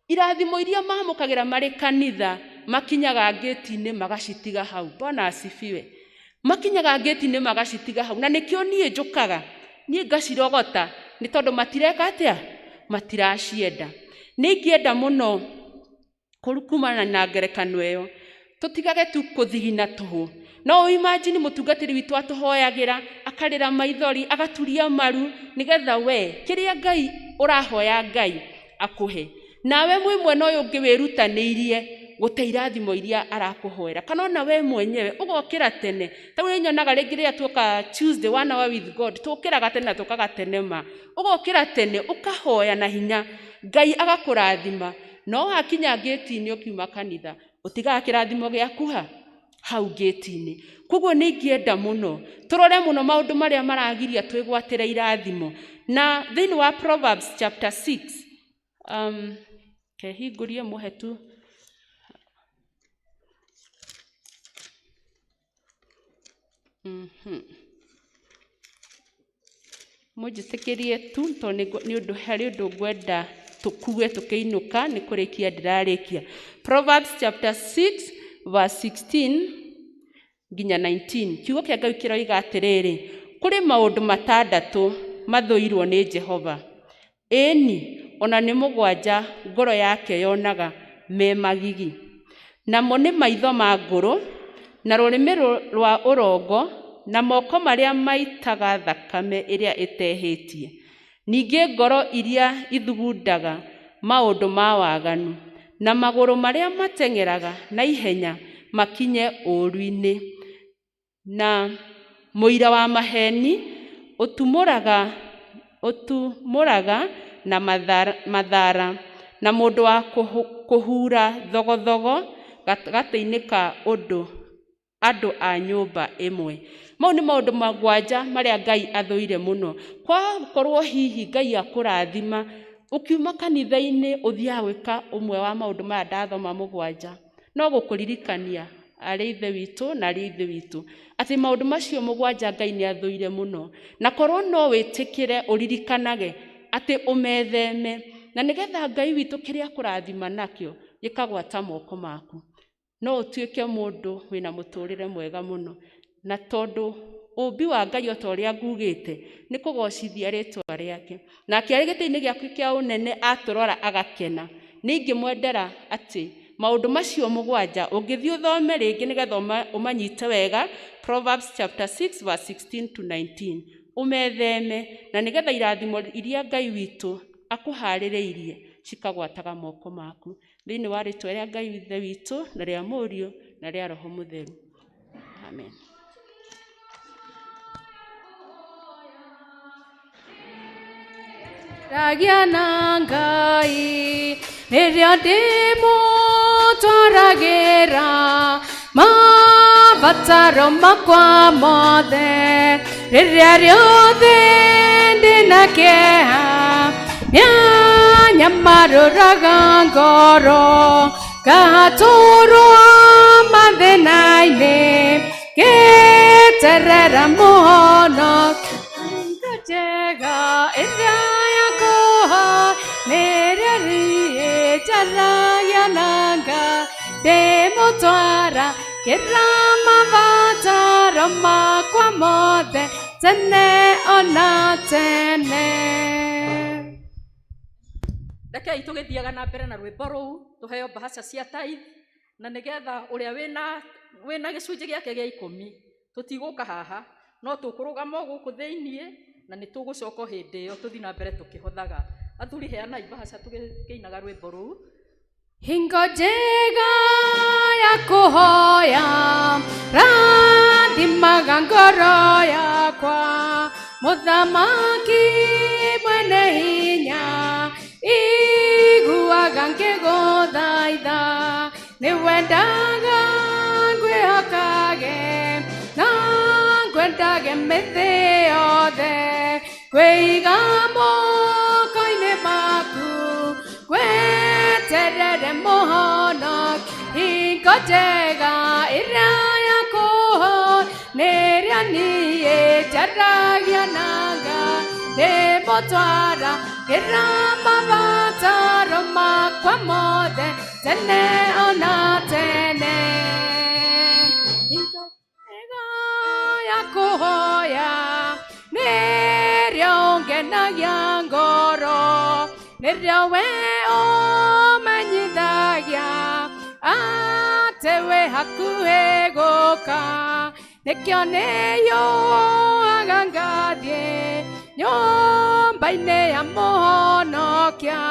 irathimo iria mamũkagĩra marĩ kanitha makinyaga ngĩti-inĩ magacitiga hau. Bwana asifiwe. Makinyaga ngĩti-inĩ magacitiga hau, na nĩkĩo niĩ njũkaga, niĩ ngacirogota, nĩ tondũ matireka atĩa? Matiracienda. Nĩ ingĩenda mũno kumana na ngerekano ĩyo, tũtigage tu kũthigina tũhũ. No imagine mũtungatĩri witũ atũhoyagĩra, akarĩra maithori, agaturia maru, nĩgetha we kĩrĩa Ngai ũrahoya Ngai akũhe, nawe mwĩ mwena ũyũ ũngĩ wĩrutanĩirie gũte irathimo iria arakũhoera, kana ona we mwenyewe ũgokĩra tene. Ta rĩu nyonaga rĩngĩ rĩrĩa tuoka Tuesday one hour with God, tũkĩraga tene na tũkaga tene ma, ũgokĩra tene ũkahoya na hinya, Ngai agakũrathima, no wakinya ngĩti-inĩ ũkiuma kanitha ũtigaga kĩrathimo gĩaku ha hau ngĩti-inĩ. Koguo nĩ ingĩenda mũno tũrore mũno maũndũ marĩa maragiria twĩgwatĩre irathimo. Na thĩinĩ wa Proverbs chapter 6, kehingũrie mũhe tu Mũnjĩtĩkĩrie tu tondũ nĩ ũndũ harĩ ũndũ ngwenda tũkue tũkĩinũka, nĩ kũrĩkia ndĩrarĩkia. Proverbs chapter 6 verse 16 nginya 19. Kiugo kĩa Ngai kĩroiga atĩrĩrĩ, kũrĩ maũndũ matandatũ mathũirwo nĩ Jehova, Ĩni, ona nĩ mũgwanja ngoro yake yonaga me magigi. Namo nĩ maitho ma ngũrũ, na rũrĩmĩ rwa ũrongo, na moko marĩa maitaga thakame ĩrĩa ĩtehĩtie. Ningĩ ngoro iria ithugundaga maũndũ ma waganu, na magũrũ marĩa mateng'eraga na ihenya makinye ũũru-inĩ, na mũira wa maheni ũtumũraga na mathara, na mũndũ wa kũhura thogothogo gatagatĩ-inĩ ka andũ a nyũmba ĩmwe. Mau nĩ maũndũ mũgwanja marĩa Ngai athũire mũno. Kwakorwo hihi Ngai akũrathima, ũkiuma kanitha-inĩ ũthiaga gwĩka ũmwe wa maũndũ maya ndathoma mũgwanja, no gũkũririkania arĩ Ithe witũ na arĩ Ithe witũ atĩ maũndũ macio mũgwanja Ngai nĩ athũire mũno, na korwo no wĩtĩkĩre ũririkanage atĩ ũmetheme, na nĩgetha Ngai witũ kĩrĩa akũrathima nakĩo gĩkagwata moko maku, no ũtuĩke mũndũ wĩna mũtũrĩre mwega mũno. Na tondũ ũmbi wa Ngai o ta ũrĩa ngugĩte nĩ kũgocithia rĩtwa rĩake, nake arĩ gĩtĩ-inĩ gĩake kĩa ũnene atũrora agakena. Nĩ ingĩmwendera atĩ maũndũ macio mũgwanja ũngĩthiĩ ũthome rĩngĩ nĩgetha ũmanyite wega, Proverbs chapter 6 verse 16 to 19, ũmetheme, na nĩgetha irathimo iria Ngai witũ akũharĩrĩirie cikagwataga moko maku. Thĩinĩ wa rĩtwa rĩa Ngai Ithe witũ na rĩa Mũriũ na rĩa Roho Mũtheru, amen. Ragia na Ngai rĩrĩa ndĩmũtwaragĩra mabataro makwa mothe, rĩrĩa rĩothe ndĩna kĩeha nĩanyamarũraga ngoro, ngatũrwo mathĩna-inĩ ngĩeterera mũhonokia. Njega ĩrĩa yakũha nĩrĩo niĩ njaragia na Ngai, ndĩmũtwara kĩra mabataro makwa mothe tene ona tene. Rekei tũgĩthiaga na mbere na rwĩmbo rũu, tũheo mbahaca cia tithe, na nĩgetha ũrĩa wĩna gĩcunjĩ gĩake gĩa 10 tũtigũka haha, no tũkũrũgama o gũkũ thĩiniĩ, na nĩ tũgũcoka hĩndĩ ĩyo tũthiĩ na mbere tũkĩhothaga. Athuri, heanai mbahaca tũgĩkĩinaga rwĩmbo rũu. Hingo njega ya kũhoya rathimaga ngoro yakwa, mũthamaki mwene hinya iguaga ngĩgũthaitha, nĩwendaga ngwĩhokage na ngwendage mĩthĩ yothe, ngwĩiga moko-inĩ maku ngweterere mũhonokia. Hingo njega ĩrĩa ya kũhoya nĩrĩo niĩ njaragia na Ngai, ndĩmũtwara kĩra mabataro makwa mothe tene ona tene. Hingo njega ya kũhoya nĩrĩo ngenagia ngoro, nĩrĩo we ũmenyithagia atĩ wĩ hakuhĩ gũka, nĩkĩo nĩyũaga ngathiĩ nyũmba-inĩ ya mũhonokia,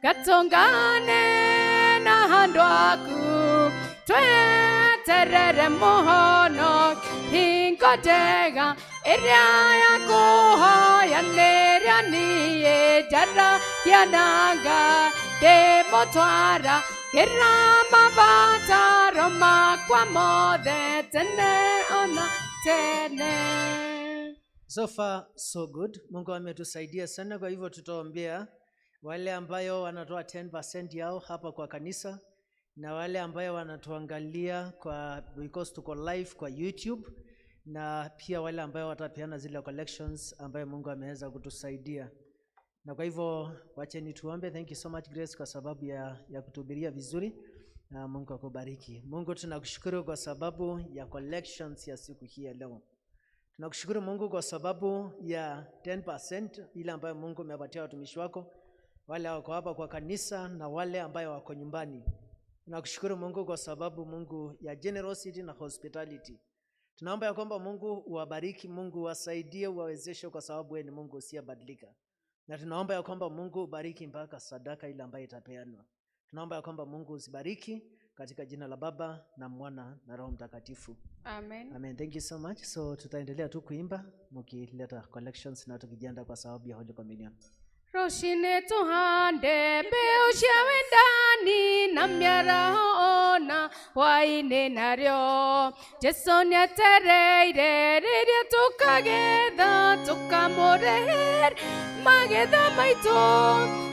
ngatũngane na handũ aku tweterere mũhonokia. Hingo njega ĩrĩa ya kũhoya nĩrĩo niĩ njaragia na Ngai, ndĩmũtwara kĩra mabataro makwa mothe tene ona tene. So far so good. Mungu ametusaidia sana. Kwa hivyo tutaombea wale ambayo wanatoa 10% yao hapa kwa kanisa na wale ambayo wanatuangalia kwa because tuko live kwa YouTube, na pia wale ambayo watapeana zile collections ambayo Mungu ameweza kutusaidia. Na kwa hivyo wacheni tuombe. Thank you so much Grace kwa sababu ya kutuhubiria vizuri. Na Mungu akubariki. Mungu, tunakushukuru kwa sababu ya collections ya siku hii ya leo. Tunakushukuru Mungu kwa sababu ya 10% ile ambayo Mungu umewapatia watumishi wako, wale wako hapa kwa kanisa na wale ambayo wako nyumbani. Tunakushukuru Mungu kwa sababu Mungu ya generosity na hospitality. Tunaomba ya kwamba Mungu uwabariki, Mungu uwasaidie, uwawezeshe kwa sababu wewe ni Mungu usiyebadilika. Na tunaomba ya kwamba Mungu ubariki mpaka sadaka ile ambayo itapeanwa. Tunaomba ya kwamba Mungu uzibariki katika jina la Baba na Mwana na Roho Mtakatifu. Amen. Amen. Thank you so much. So tutaendelea tu kuimba mkileta collections na tukijiandaa kwa sababu ya Holy Communion. Rũcinĩ tũhande mbeũ cia wendani na mĩaraho ona hwaĩ-inĩ narĩo Jesũ nĩetereire rĩrĩa tũkagetha tũkamũrehere magetha maitũ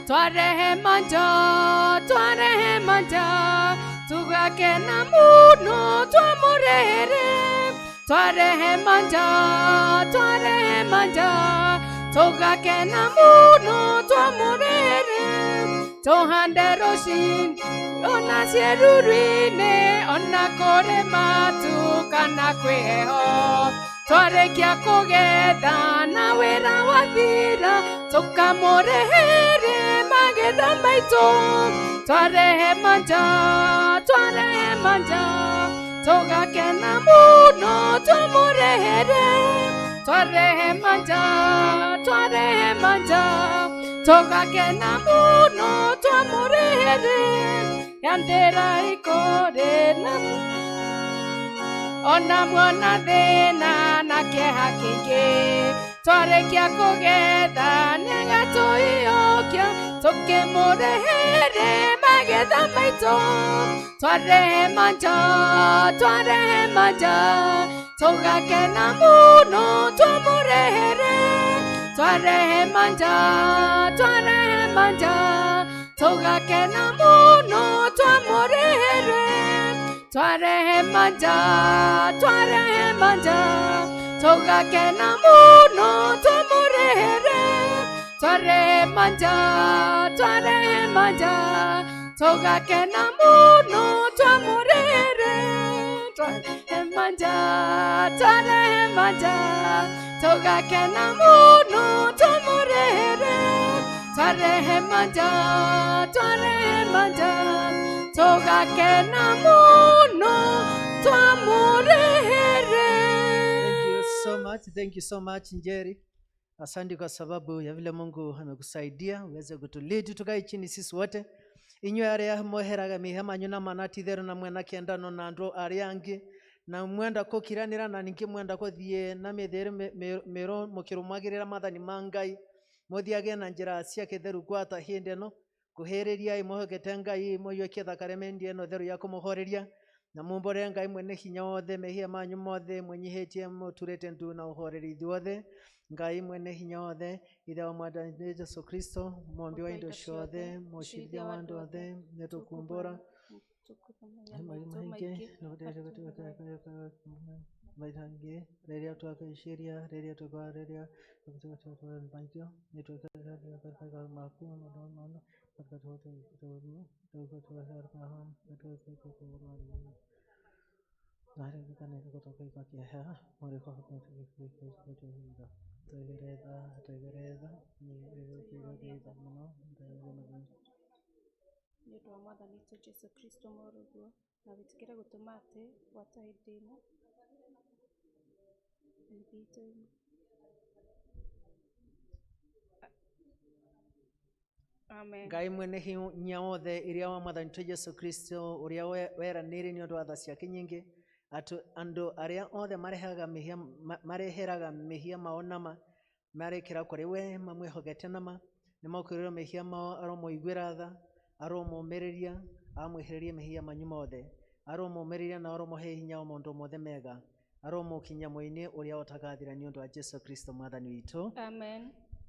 twarehe manja twarehe manja tũgakena mũno twamũrehere twarehe manja twarehe manja tũgakena mũno twamũrehere tũhande rũcinĩ ona ciĩruru-inĩ ona kũrĩ matu kana kwĩ heho twarĩkia kũgetha na wĩra wathira tũkamũrehere magetha maitũ twarehe manja twarehe manja tũgakena mũno twamũrehere twarehe manja twarehe manja tũgakena mũno twamũrehere yandĩra ikũrĩ na ona muona thĩna na kĩeha kĩingĩ twarĩkia kũgetha nĩagatũiyũkia tũkĩmũrehere magetha maitũ twarehe manja twarehe manja tũgakena mũno twamũrehere twarehe manja twarehe manja tũgakena mũno twamũrehere twarehe manja twarehe manja tũgakena mũno twamũrehere twarehe manja twarehe manja tũgakena mũno twamũrehere twarehe manja twarehe manja tũgakena mũno twamũrehere twarehe manja twarehe manja tũgakena mũno twamũrehere. Thank you so much. Thank you so much Njeri. Asante kwa sababu ya vile Mungu amekusaidia uweze kutulead. Tukae chini sisi wote. Inyuĩ arĩa mweheraga mĩhia manyu na mana ti itherũ na mwena kĩendano na andũ arĩa angĩ na mwenda kũkiranĩra na ningĩ mwenda kũthiĩ na mĩthiĩre mĩrũ mũkĩrũmagĩrĩra maathani ma Ngai mũthiage na njĩra cia kĩtheru gwata hĩndĩ ĩno kuhĩrĩriai mwĩhokete Ngai mũiyũkie thakaremendi ĩno theru ya kũmũhoreria na mumbũre Ngai mwene hinya wothe mehia manyu mothe mwĩnyihĩtie mũturĩte ndu na ũhoreri ithuothe Ngai mwene hinya wothe ithe wa mwathani Jesu Kristo mũmbi wa indo ciothe mũcirithia wa andũ othe nĩtũkumbũra maingĩ rĩrĩa twakeciria rĩrĩa tũkwa rĩrĩa Nĩ ũndũ wa mwathani witũ Jesu Kristo mũrũguo na wĩtĩkĩre gũtũma atĩ gwata hĩndĩ ĩno itũ. Amen. Ngai mwene hinya wothe iria wa mwathani witũ Jesu Kristo ũrĩa weranĩire nĩ ũndũ wa tha ciake nyingĩ atĩ andũ arĩa othe marehaga mehia mareheraga mehia mao nama marekĩra kũrĩ we mamwĩhokete nama nĩmokĩrĩrwo mehia mao aromũiguĩra tha aromũmĩrĩria amwehererie mehia manyu mothe aromũmĩrĩria na aromũhe hinya wa maũndũ mothe mega aromũkinyia mũinĩ ũrĩa ũtagathira nĩ ũndũ wa Jesu Kristo mwathani witũ. Amen.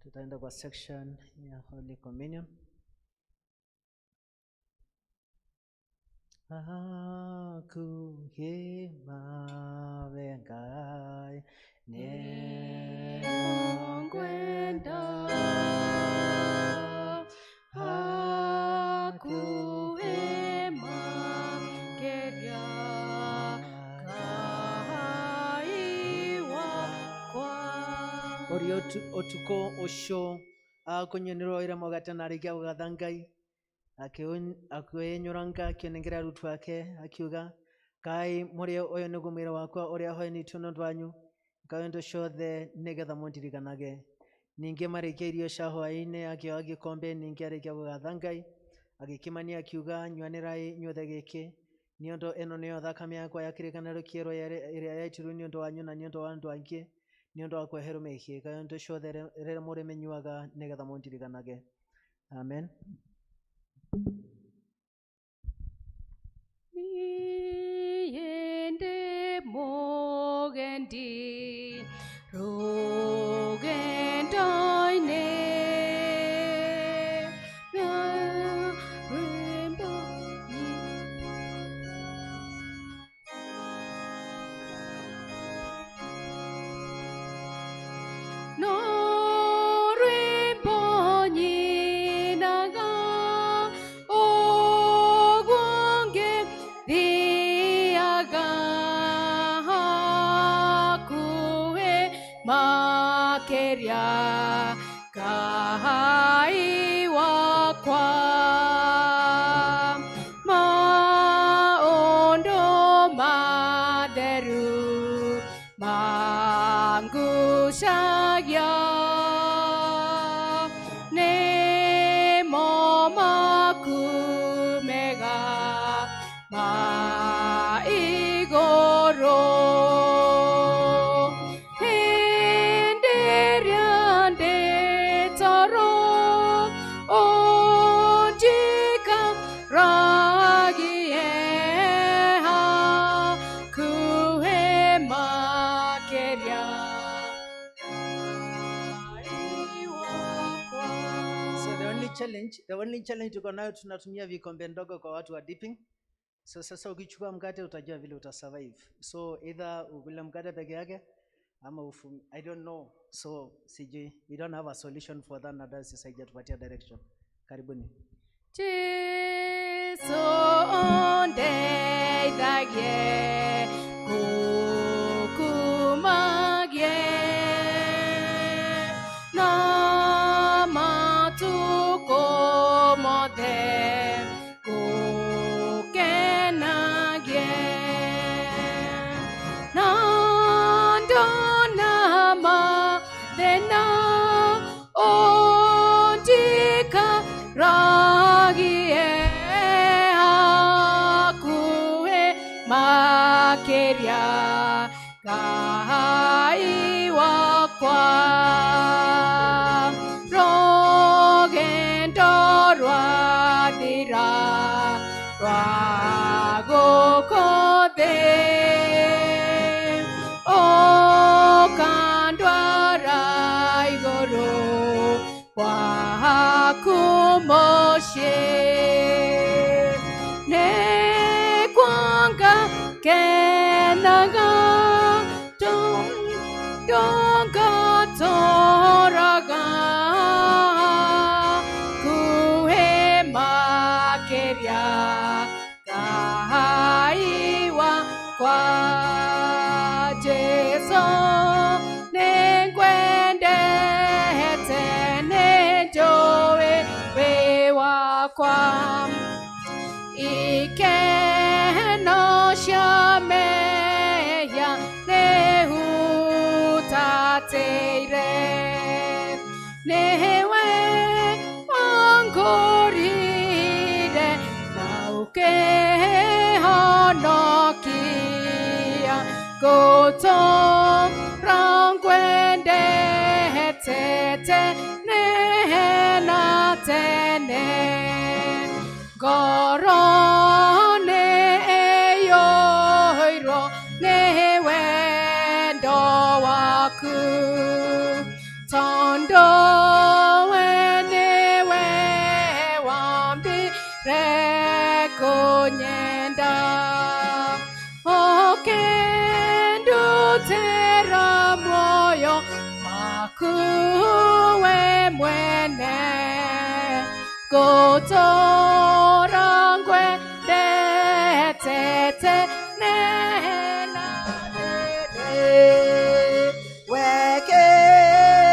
Tutaenda kwa section ya Holy Communion. Hakuhĩ mawe Ngai Nĩngwenda hakuhĩ makĩria Ngai wakwa. Ũrĩa ũtukũ ũcio akũnyuanĩrwo oire mũgate na arĩkia gũgatha Ngai, akĩũenyũranga akĩũnengera arutwo ake akiuga, kai mũrĩe, ũyũ nĩguo mwĩrĩ wakwa ũrĩa ũheanĩtwo nĩ ũndũ wanyu, ĩkai ũndũ ciothe nĩgetha mũndirikanage. Ningĩ marĩkia irio cia hwaĩ-inĩ akĩoya gĩkombe, ningĩ arĩkia gũgatha Ngai agĩkĩmania akiuga, nyuanĩrai inyuothe gĩkĩ, nĩ ũndũ ĩno nĩyo thakame yakwa ya kĩrĩkanĩro kĩerũ ĩrĩa yaitirwo nĩ ũndũ wanyu na nĩ ũndũ wa andũ angĩ nĩ ũndũ wa kweherwo mehia. Ĩkai ũndũ ciothe rĩrĩa mũrĩmĩnyuaga nĩgetha mũndirikanage. Amen. Niĩ ndĩ mũgendi rũgendo-inĩ, rwĩmbo no rwĩmbo nyinaga ũguo ngĩthiaga hakuhĩ makĩria Ngai wakwa, maũndũ matheru mangucagia nĩmo maku mega ma igũrũ. Hĩndĩ ĩrĩa ndĩ toro ũnjikaragie hakuhĩ makĩria Ngai wakwa. So the only challenge tuko nayo, tunatumia vikombe ndogo kwa watu wa dipping. So sasa ukichukua mkate utajua vile utasurvive. So either ukule mkate peke yake ama I don't know. So sijui, we don't have a solution for that na diocese haijatupatia direction. Karibuni. Jesu ũndeithagie gũkumagie na matukũ mothe gũkenagie na ndona mathĩna ũnjikaragie hakuhĩ makĩria Ngai wakwa, rũgendo rwathira rwa gũkũ thĩ ũkandwara igũrũ gwaku mũciĩ nĩkuonga kenaga ndongatũraga hakuhĩ makĩria Ngai wakwa. Jesu nĩngwendete nĩnjũĩ wĩ wakwa, ikeno cia mehia nĩhutatĩire, nĩwe wangũrire na ũkĩhonokia, ngũtũũra ngwendete tene na tene, ngoro nĩ ĩiyũirwo nĩ wendo waku, tondũ we nĩwe wambire kũnyenda ũkĩndutĩra muoyo waku we mwene, ngũtũũra ngwendete tene na tene. Wekĩra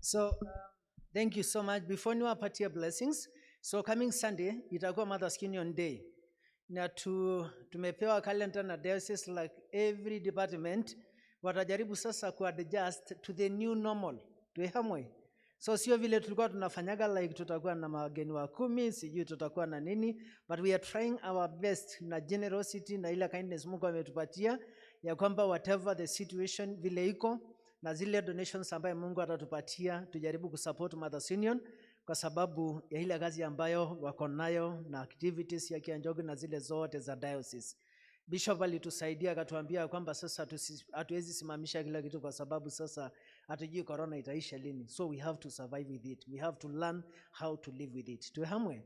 So thank you so much. Before niwapatie blessings, so coming Sunday itakuwa Mother's Union Day. Na tumepewa calendar na diocese, like every department watajaribu sasa kuadjust to the new normal. Tuehamwe. So sio vile tulikuwa tunafanyaga, like tutakuwa na mageni wa 10, sijui tutakuwa na nini, but we are trying our best na generosity na ile kindness Mungu ametupatia ya kwamba whatever the situation vile iko na zile donations ambayo Mungu atatupatia, tujaribu kusupport Mothers Union kwa sababu ya ile kazi ambayo wako nayo na activities ya Kianjogu na zile zote za diocese. Bishop alitusaidia akatuambia kwamba sasa hatuwezi simamisha kila kitu kwa sababu sasa hatujui corona itaisha lini. So we have to survive with it. We have to learn how to live with it. Tuhamwe.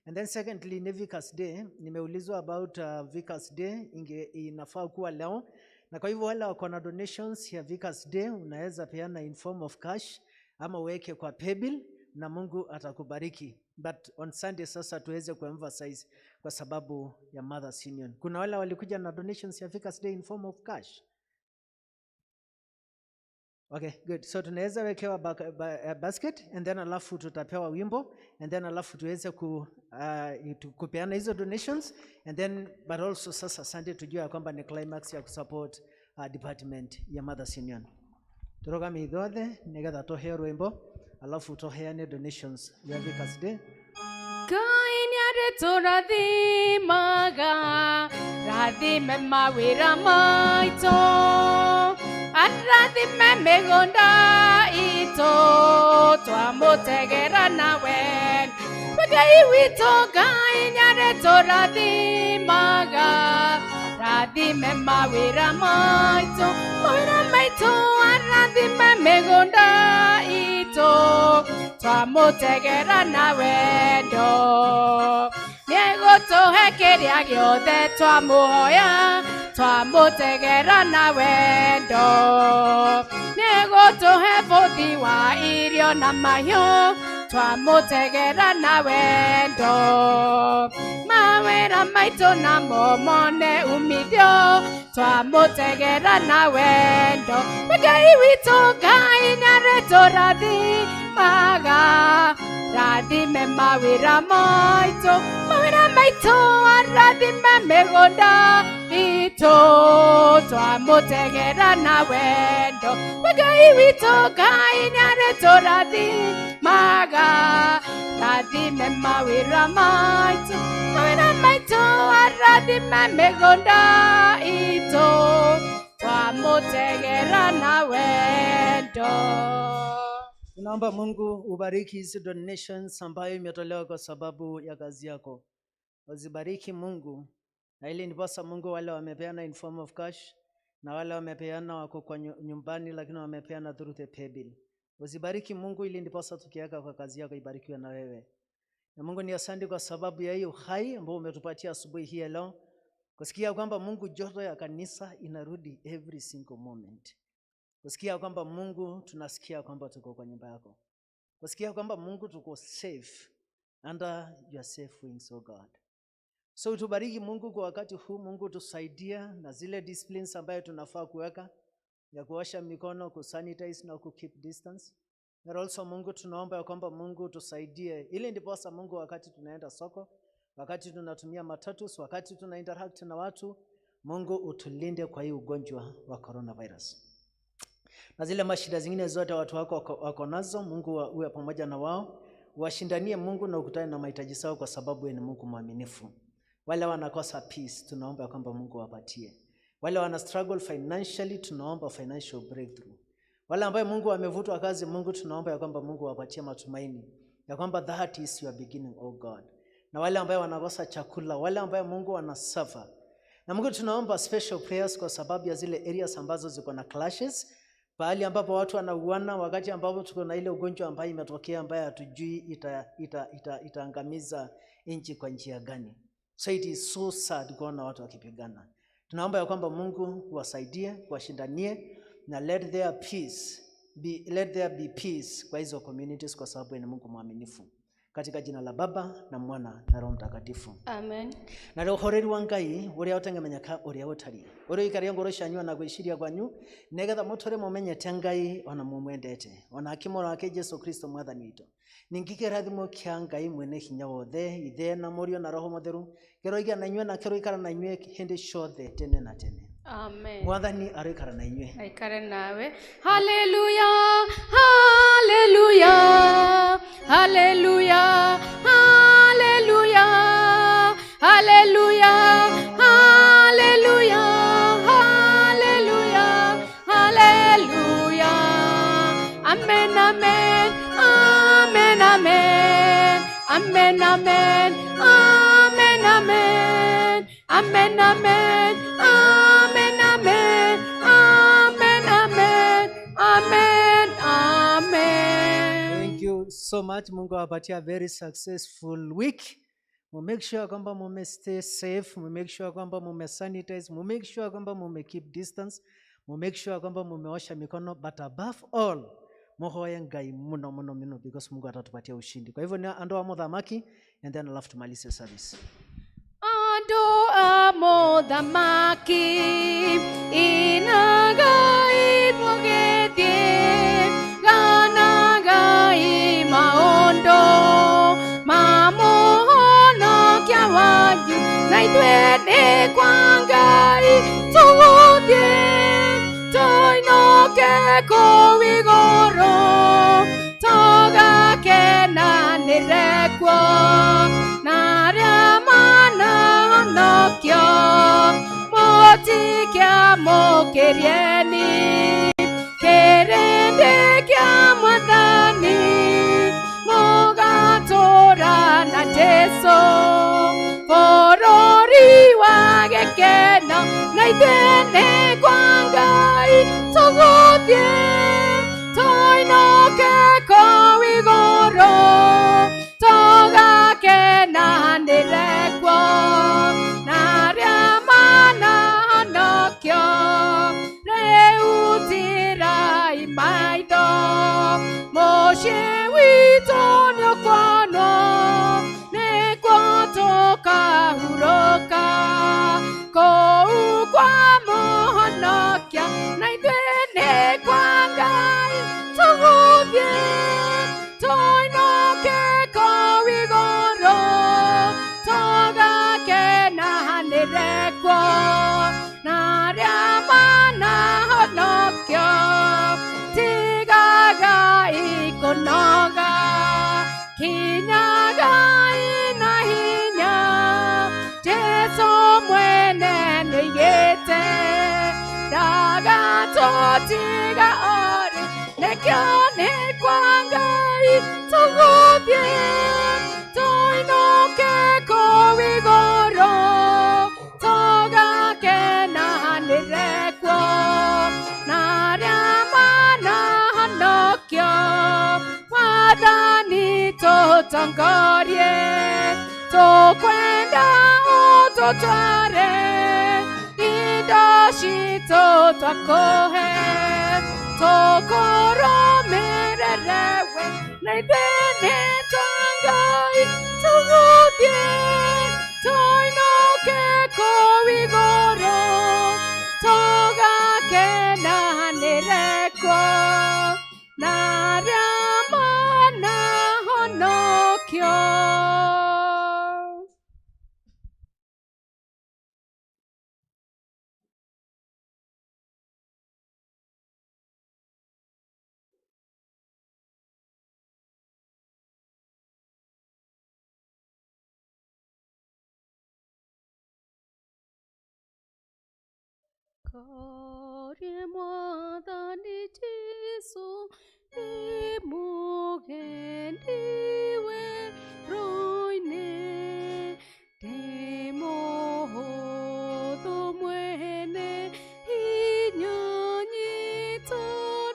And then secondly, ni Vicars Day. Nimeulizwa about Vicars Day inafaa kuwa leo. Na kwa hivyo wale wako na donations ya Vicars Day unaweza peana in form of cash ama uweke kwa paybill na Mungu atakubariki. But on Sunday sasa tuweze kuemphasize kwa sababu ya Mothers Union. Kuna wale walikuja na donations ya Vicars Day in form of cash. Okay, good. So tunaweza wekewa basket and then alafu tutapewa wimbo and then alafu tuweze kupeana hizo donations and then but also sasa Sunday tujue ya kwamba ni climax ya kusupport department ya Mothers Union. Turoga mithothe nigetha tuhe rwimbo alafu tuheane donations ya Vicars Day. Ngai nĩarĩtũrathimaga, rathime mawĩra maitũ, arathime mĩgũnda itũ, twamũtegera nawe. Ngai witũ, Ngai nĩarĩtũrathimaga, rathime mawĩra maitũ, mawĩra maitũ, arathime mĩgũnda itũ, twamũtegera na wendo. Nĩegũtũhe kĩrĩa gĩothe twamũhoya, twamũtegera na wendo. Nĩegũtũhe bũthi wa irio na mahiũ, twamũtegera na wendo. Mawĩra maitũ namo mone umithio, twamũtegera na wendo. Ngai witũ, Ngai nĩarĩtũrathimaga, rathime mawĩra maitũ, mawĩra maitũ, arathime mĩgũnda itũ, twamũtegera na wendo. Ngai witũ, Ngai nĩarĩtũrathimaga, rathime mawĩra maitũ, mawĩra maitũ, arathime mĩgũnda itũ, twamũtegera na wendo. Tunaomba Mungu ubariki hizi donations ambayo imetolewa kwa sababu ya kazi yako. Wazibariki Mungu. Na ili ndiposa Mungu wale wamepeana in form of cash na wale wamepeana wako kwa nyumbani lakini wamepeana through the paybill. Wazibariki Mungu ili ndiposa tukiweka kwa kazi yako ibarikiwe na wewe. Na Mungu ni asante kwa sababu ya hiyo uhai ambao umetupatia asubuhi hii ya leo. Kusikia kwamba Mungu joto ya kanisa inarudi every single moment. Kusikia kwamba Mungu tunasikia kwamba tuko kwa nyumba yako. Kusikia kwamba Mungu tuko safe under your safe wings, oh God. So tubariki Mungu kwa wakati huu. Mungu tusaidia na zile disciplines ambayo tunafaa kuweka ya kuosha mikono, kusanitize na kukeep distance. But also Mungu tunaomba ya kwamba Mungu tusaidie ili ndiposa Mungu wakati tunaenda soko, wakati tunatumia matatus, wakati tuna interact na watu, Mungu utulinde kwa hii ugonjwa wa coronavirus. Na zile mashida zingine zote watu wako wako nazo, Mungu uwe pamoja na wao, washindanie Mungu na ukutane na mahitaji yao kwa sababu wewe ni Mungu mwaminifu. Wale wanakosa peace, tunaomba ya kwamba Mungu awapatie. Wale wana struggle financially, tunaomba financial breakthrough. Wale ambao Mungu amevutwa kazi, Mungu tunaomba ya kwamba Mungu awapatie matumaini ya kwamba that is your beginning, oh God. Na wale ambao wanakosa chakula, wale ambao Mungu wanasuffer. Na Mungu tunaomba special prayers kwa sababu ya zile areas ambazo ziko na clashes, pahali ambapo watu wanauana, wakati ambapo tuko na ile ugonjwa ambayo imetokea ambayo hatujui itaangamiza nchi kwa njia gani. So it is so sad kuona watu wakipigana. Tunaomba ya kwamba Mungu wasaidie, washindanie na let there be peace kwa hizo communities kwa sababu ni Mungu mwaminifu. Katika jina la Baba na Mwana na Roho Mtakatifu. Amen. Na rĩu ũhoreri wa Ngai ũrĩa ũtangĩmenyeka ũrĩa ũtariĩ, ũrĩikaria ngoro cianyu na gwĩciria kwanyu, nĩgetha mũtũre mũmenyete Ngai ona mũmwendete, ona akĩmũra wake Jesu Kristo mwathani witũ. Ningĩ kĩrathimo kĩa Ngai mwene hinya wothe, Ithe na Mũriũ na Roho Mũtheru, kĩroigĩa na inyuĩ na kĩroikara na inyuĩ hĩndĩ ciothe tene na tene. Amen. Mwathani aroikara na inyuĩ. Aikare nawe. Haleluya, haleluya, haleluya, haleluya, haleluya, haleluya, haleluya, haleluya. Amen, amen, amen, amen, amen, amen, amen, amen, amen, amen, amen, amen, amen, amen, amen, amen. Thank you so much. Mungu awapatie a very successful week. Mu make sure kwamba mume stay safe, mu make sure kwamba mume sanitize, mu make sure kwamba mume keep distance, mu make sure kwamba mumeosha mikono, but above all muhoye Ngai muno muno muno because Mungu atatupatia ushindi. Kwa hivyo ni andoa muthamaki and then alafu tumalize service. Andũ a mũthamaki inagai mũgĩthiĩ ganagai maũndũ ma mũhonokia wanyu, na ithuĩ nĩ kwa Ngai tũgũthiĩ tũinũke kũu igũrũ tũgakenanĩre kuo na arĩa manahonokio mũtikiamũkĩrieni kĩrĩndĩ kĩa Mwathani mũgatũũra na Jesũ bũrũri wa gĩkeno, na ithuĩ nĩ kwa Ngai tũgũthiĩ tũinũke kũu igũrũ tũgakenanĩre kuo na arĩa manahonokio rĩu tirai maitho mũciĩ witũ nĩũkuonwo nĩkuo tũkahurũka kũu kwa mũhonokia, na ithuĩ nĩ kwa Ngai tũgũthiĩ tũinũke kũu igũrũ tũgakenanĩre kuo na arĩa manahonokio tigagai kũnoga kinyagai na hinya Jesũ mwene nĩoigĩte ndagatũtiga orĩ, nĩkĩo nĩ kwa Ngai tũgũthiĩ tũinũke kũu igũrũ tũgakenanĩre kuo na arĩa manahonokio Mwathani tũtongorie tũkwenda ũtũtware indo citũ twakũhe tũkũrũmĩrĩre we, na ithuĩ nĩ twa Ngai tũgũthiĩ tũinũke kũu igũrũ tũgakenanĩre kuo na arĩa manahonokio. Karie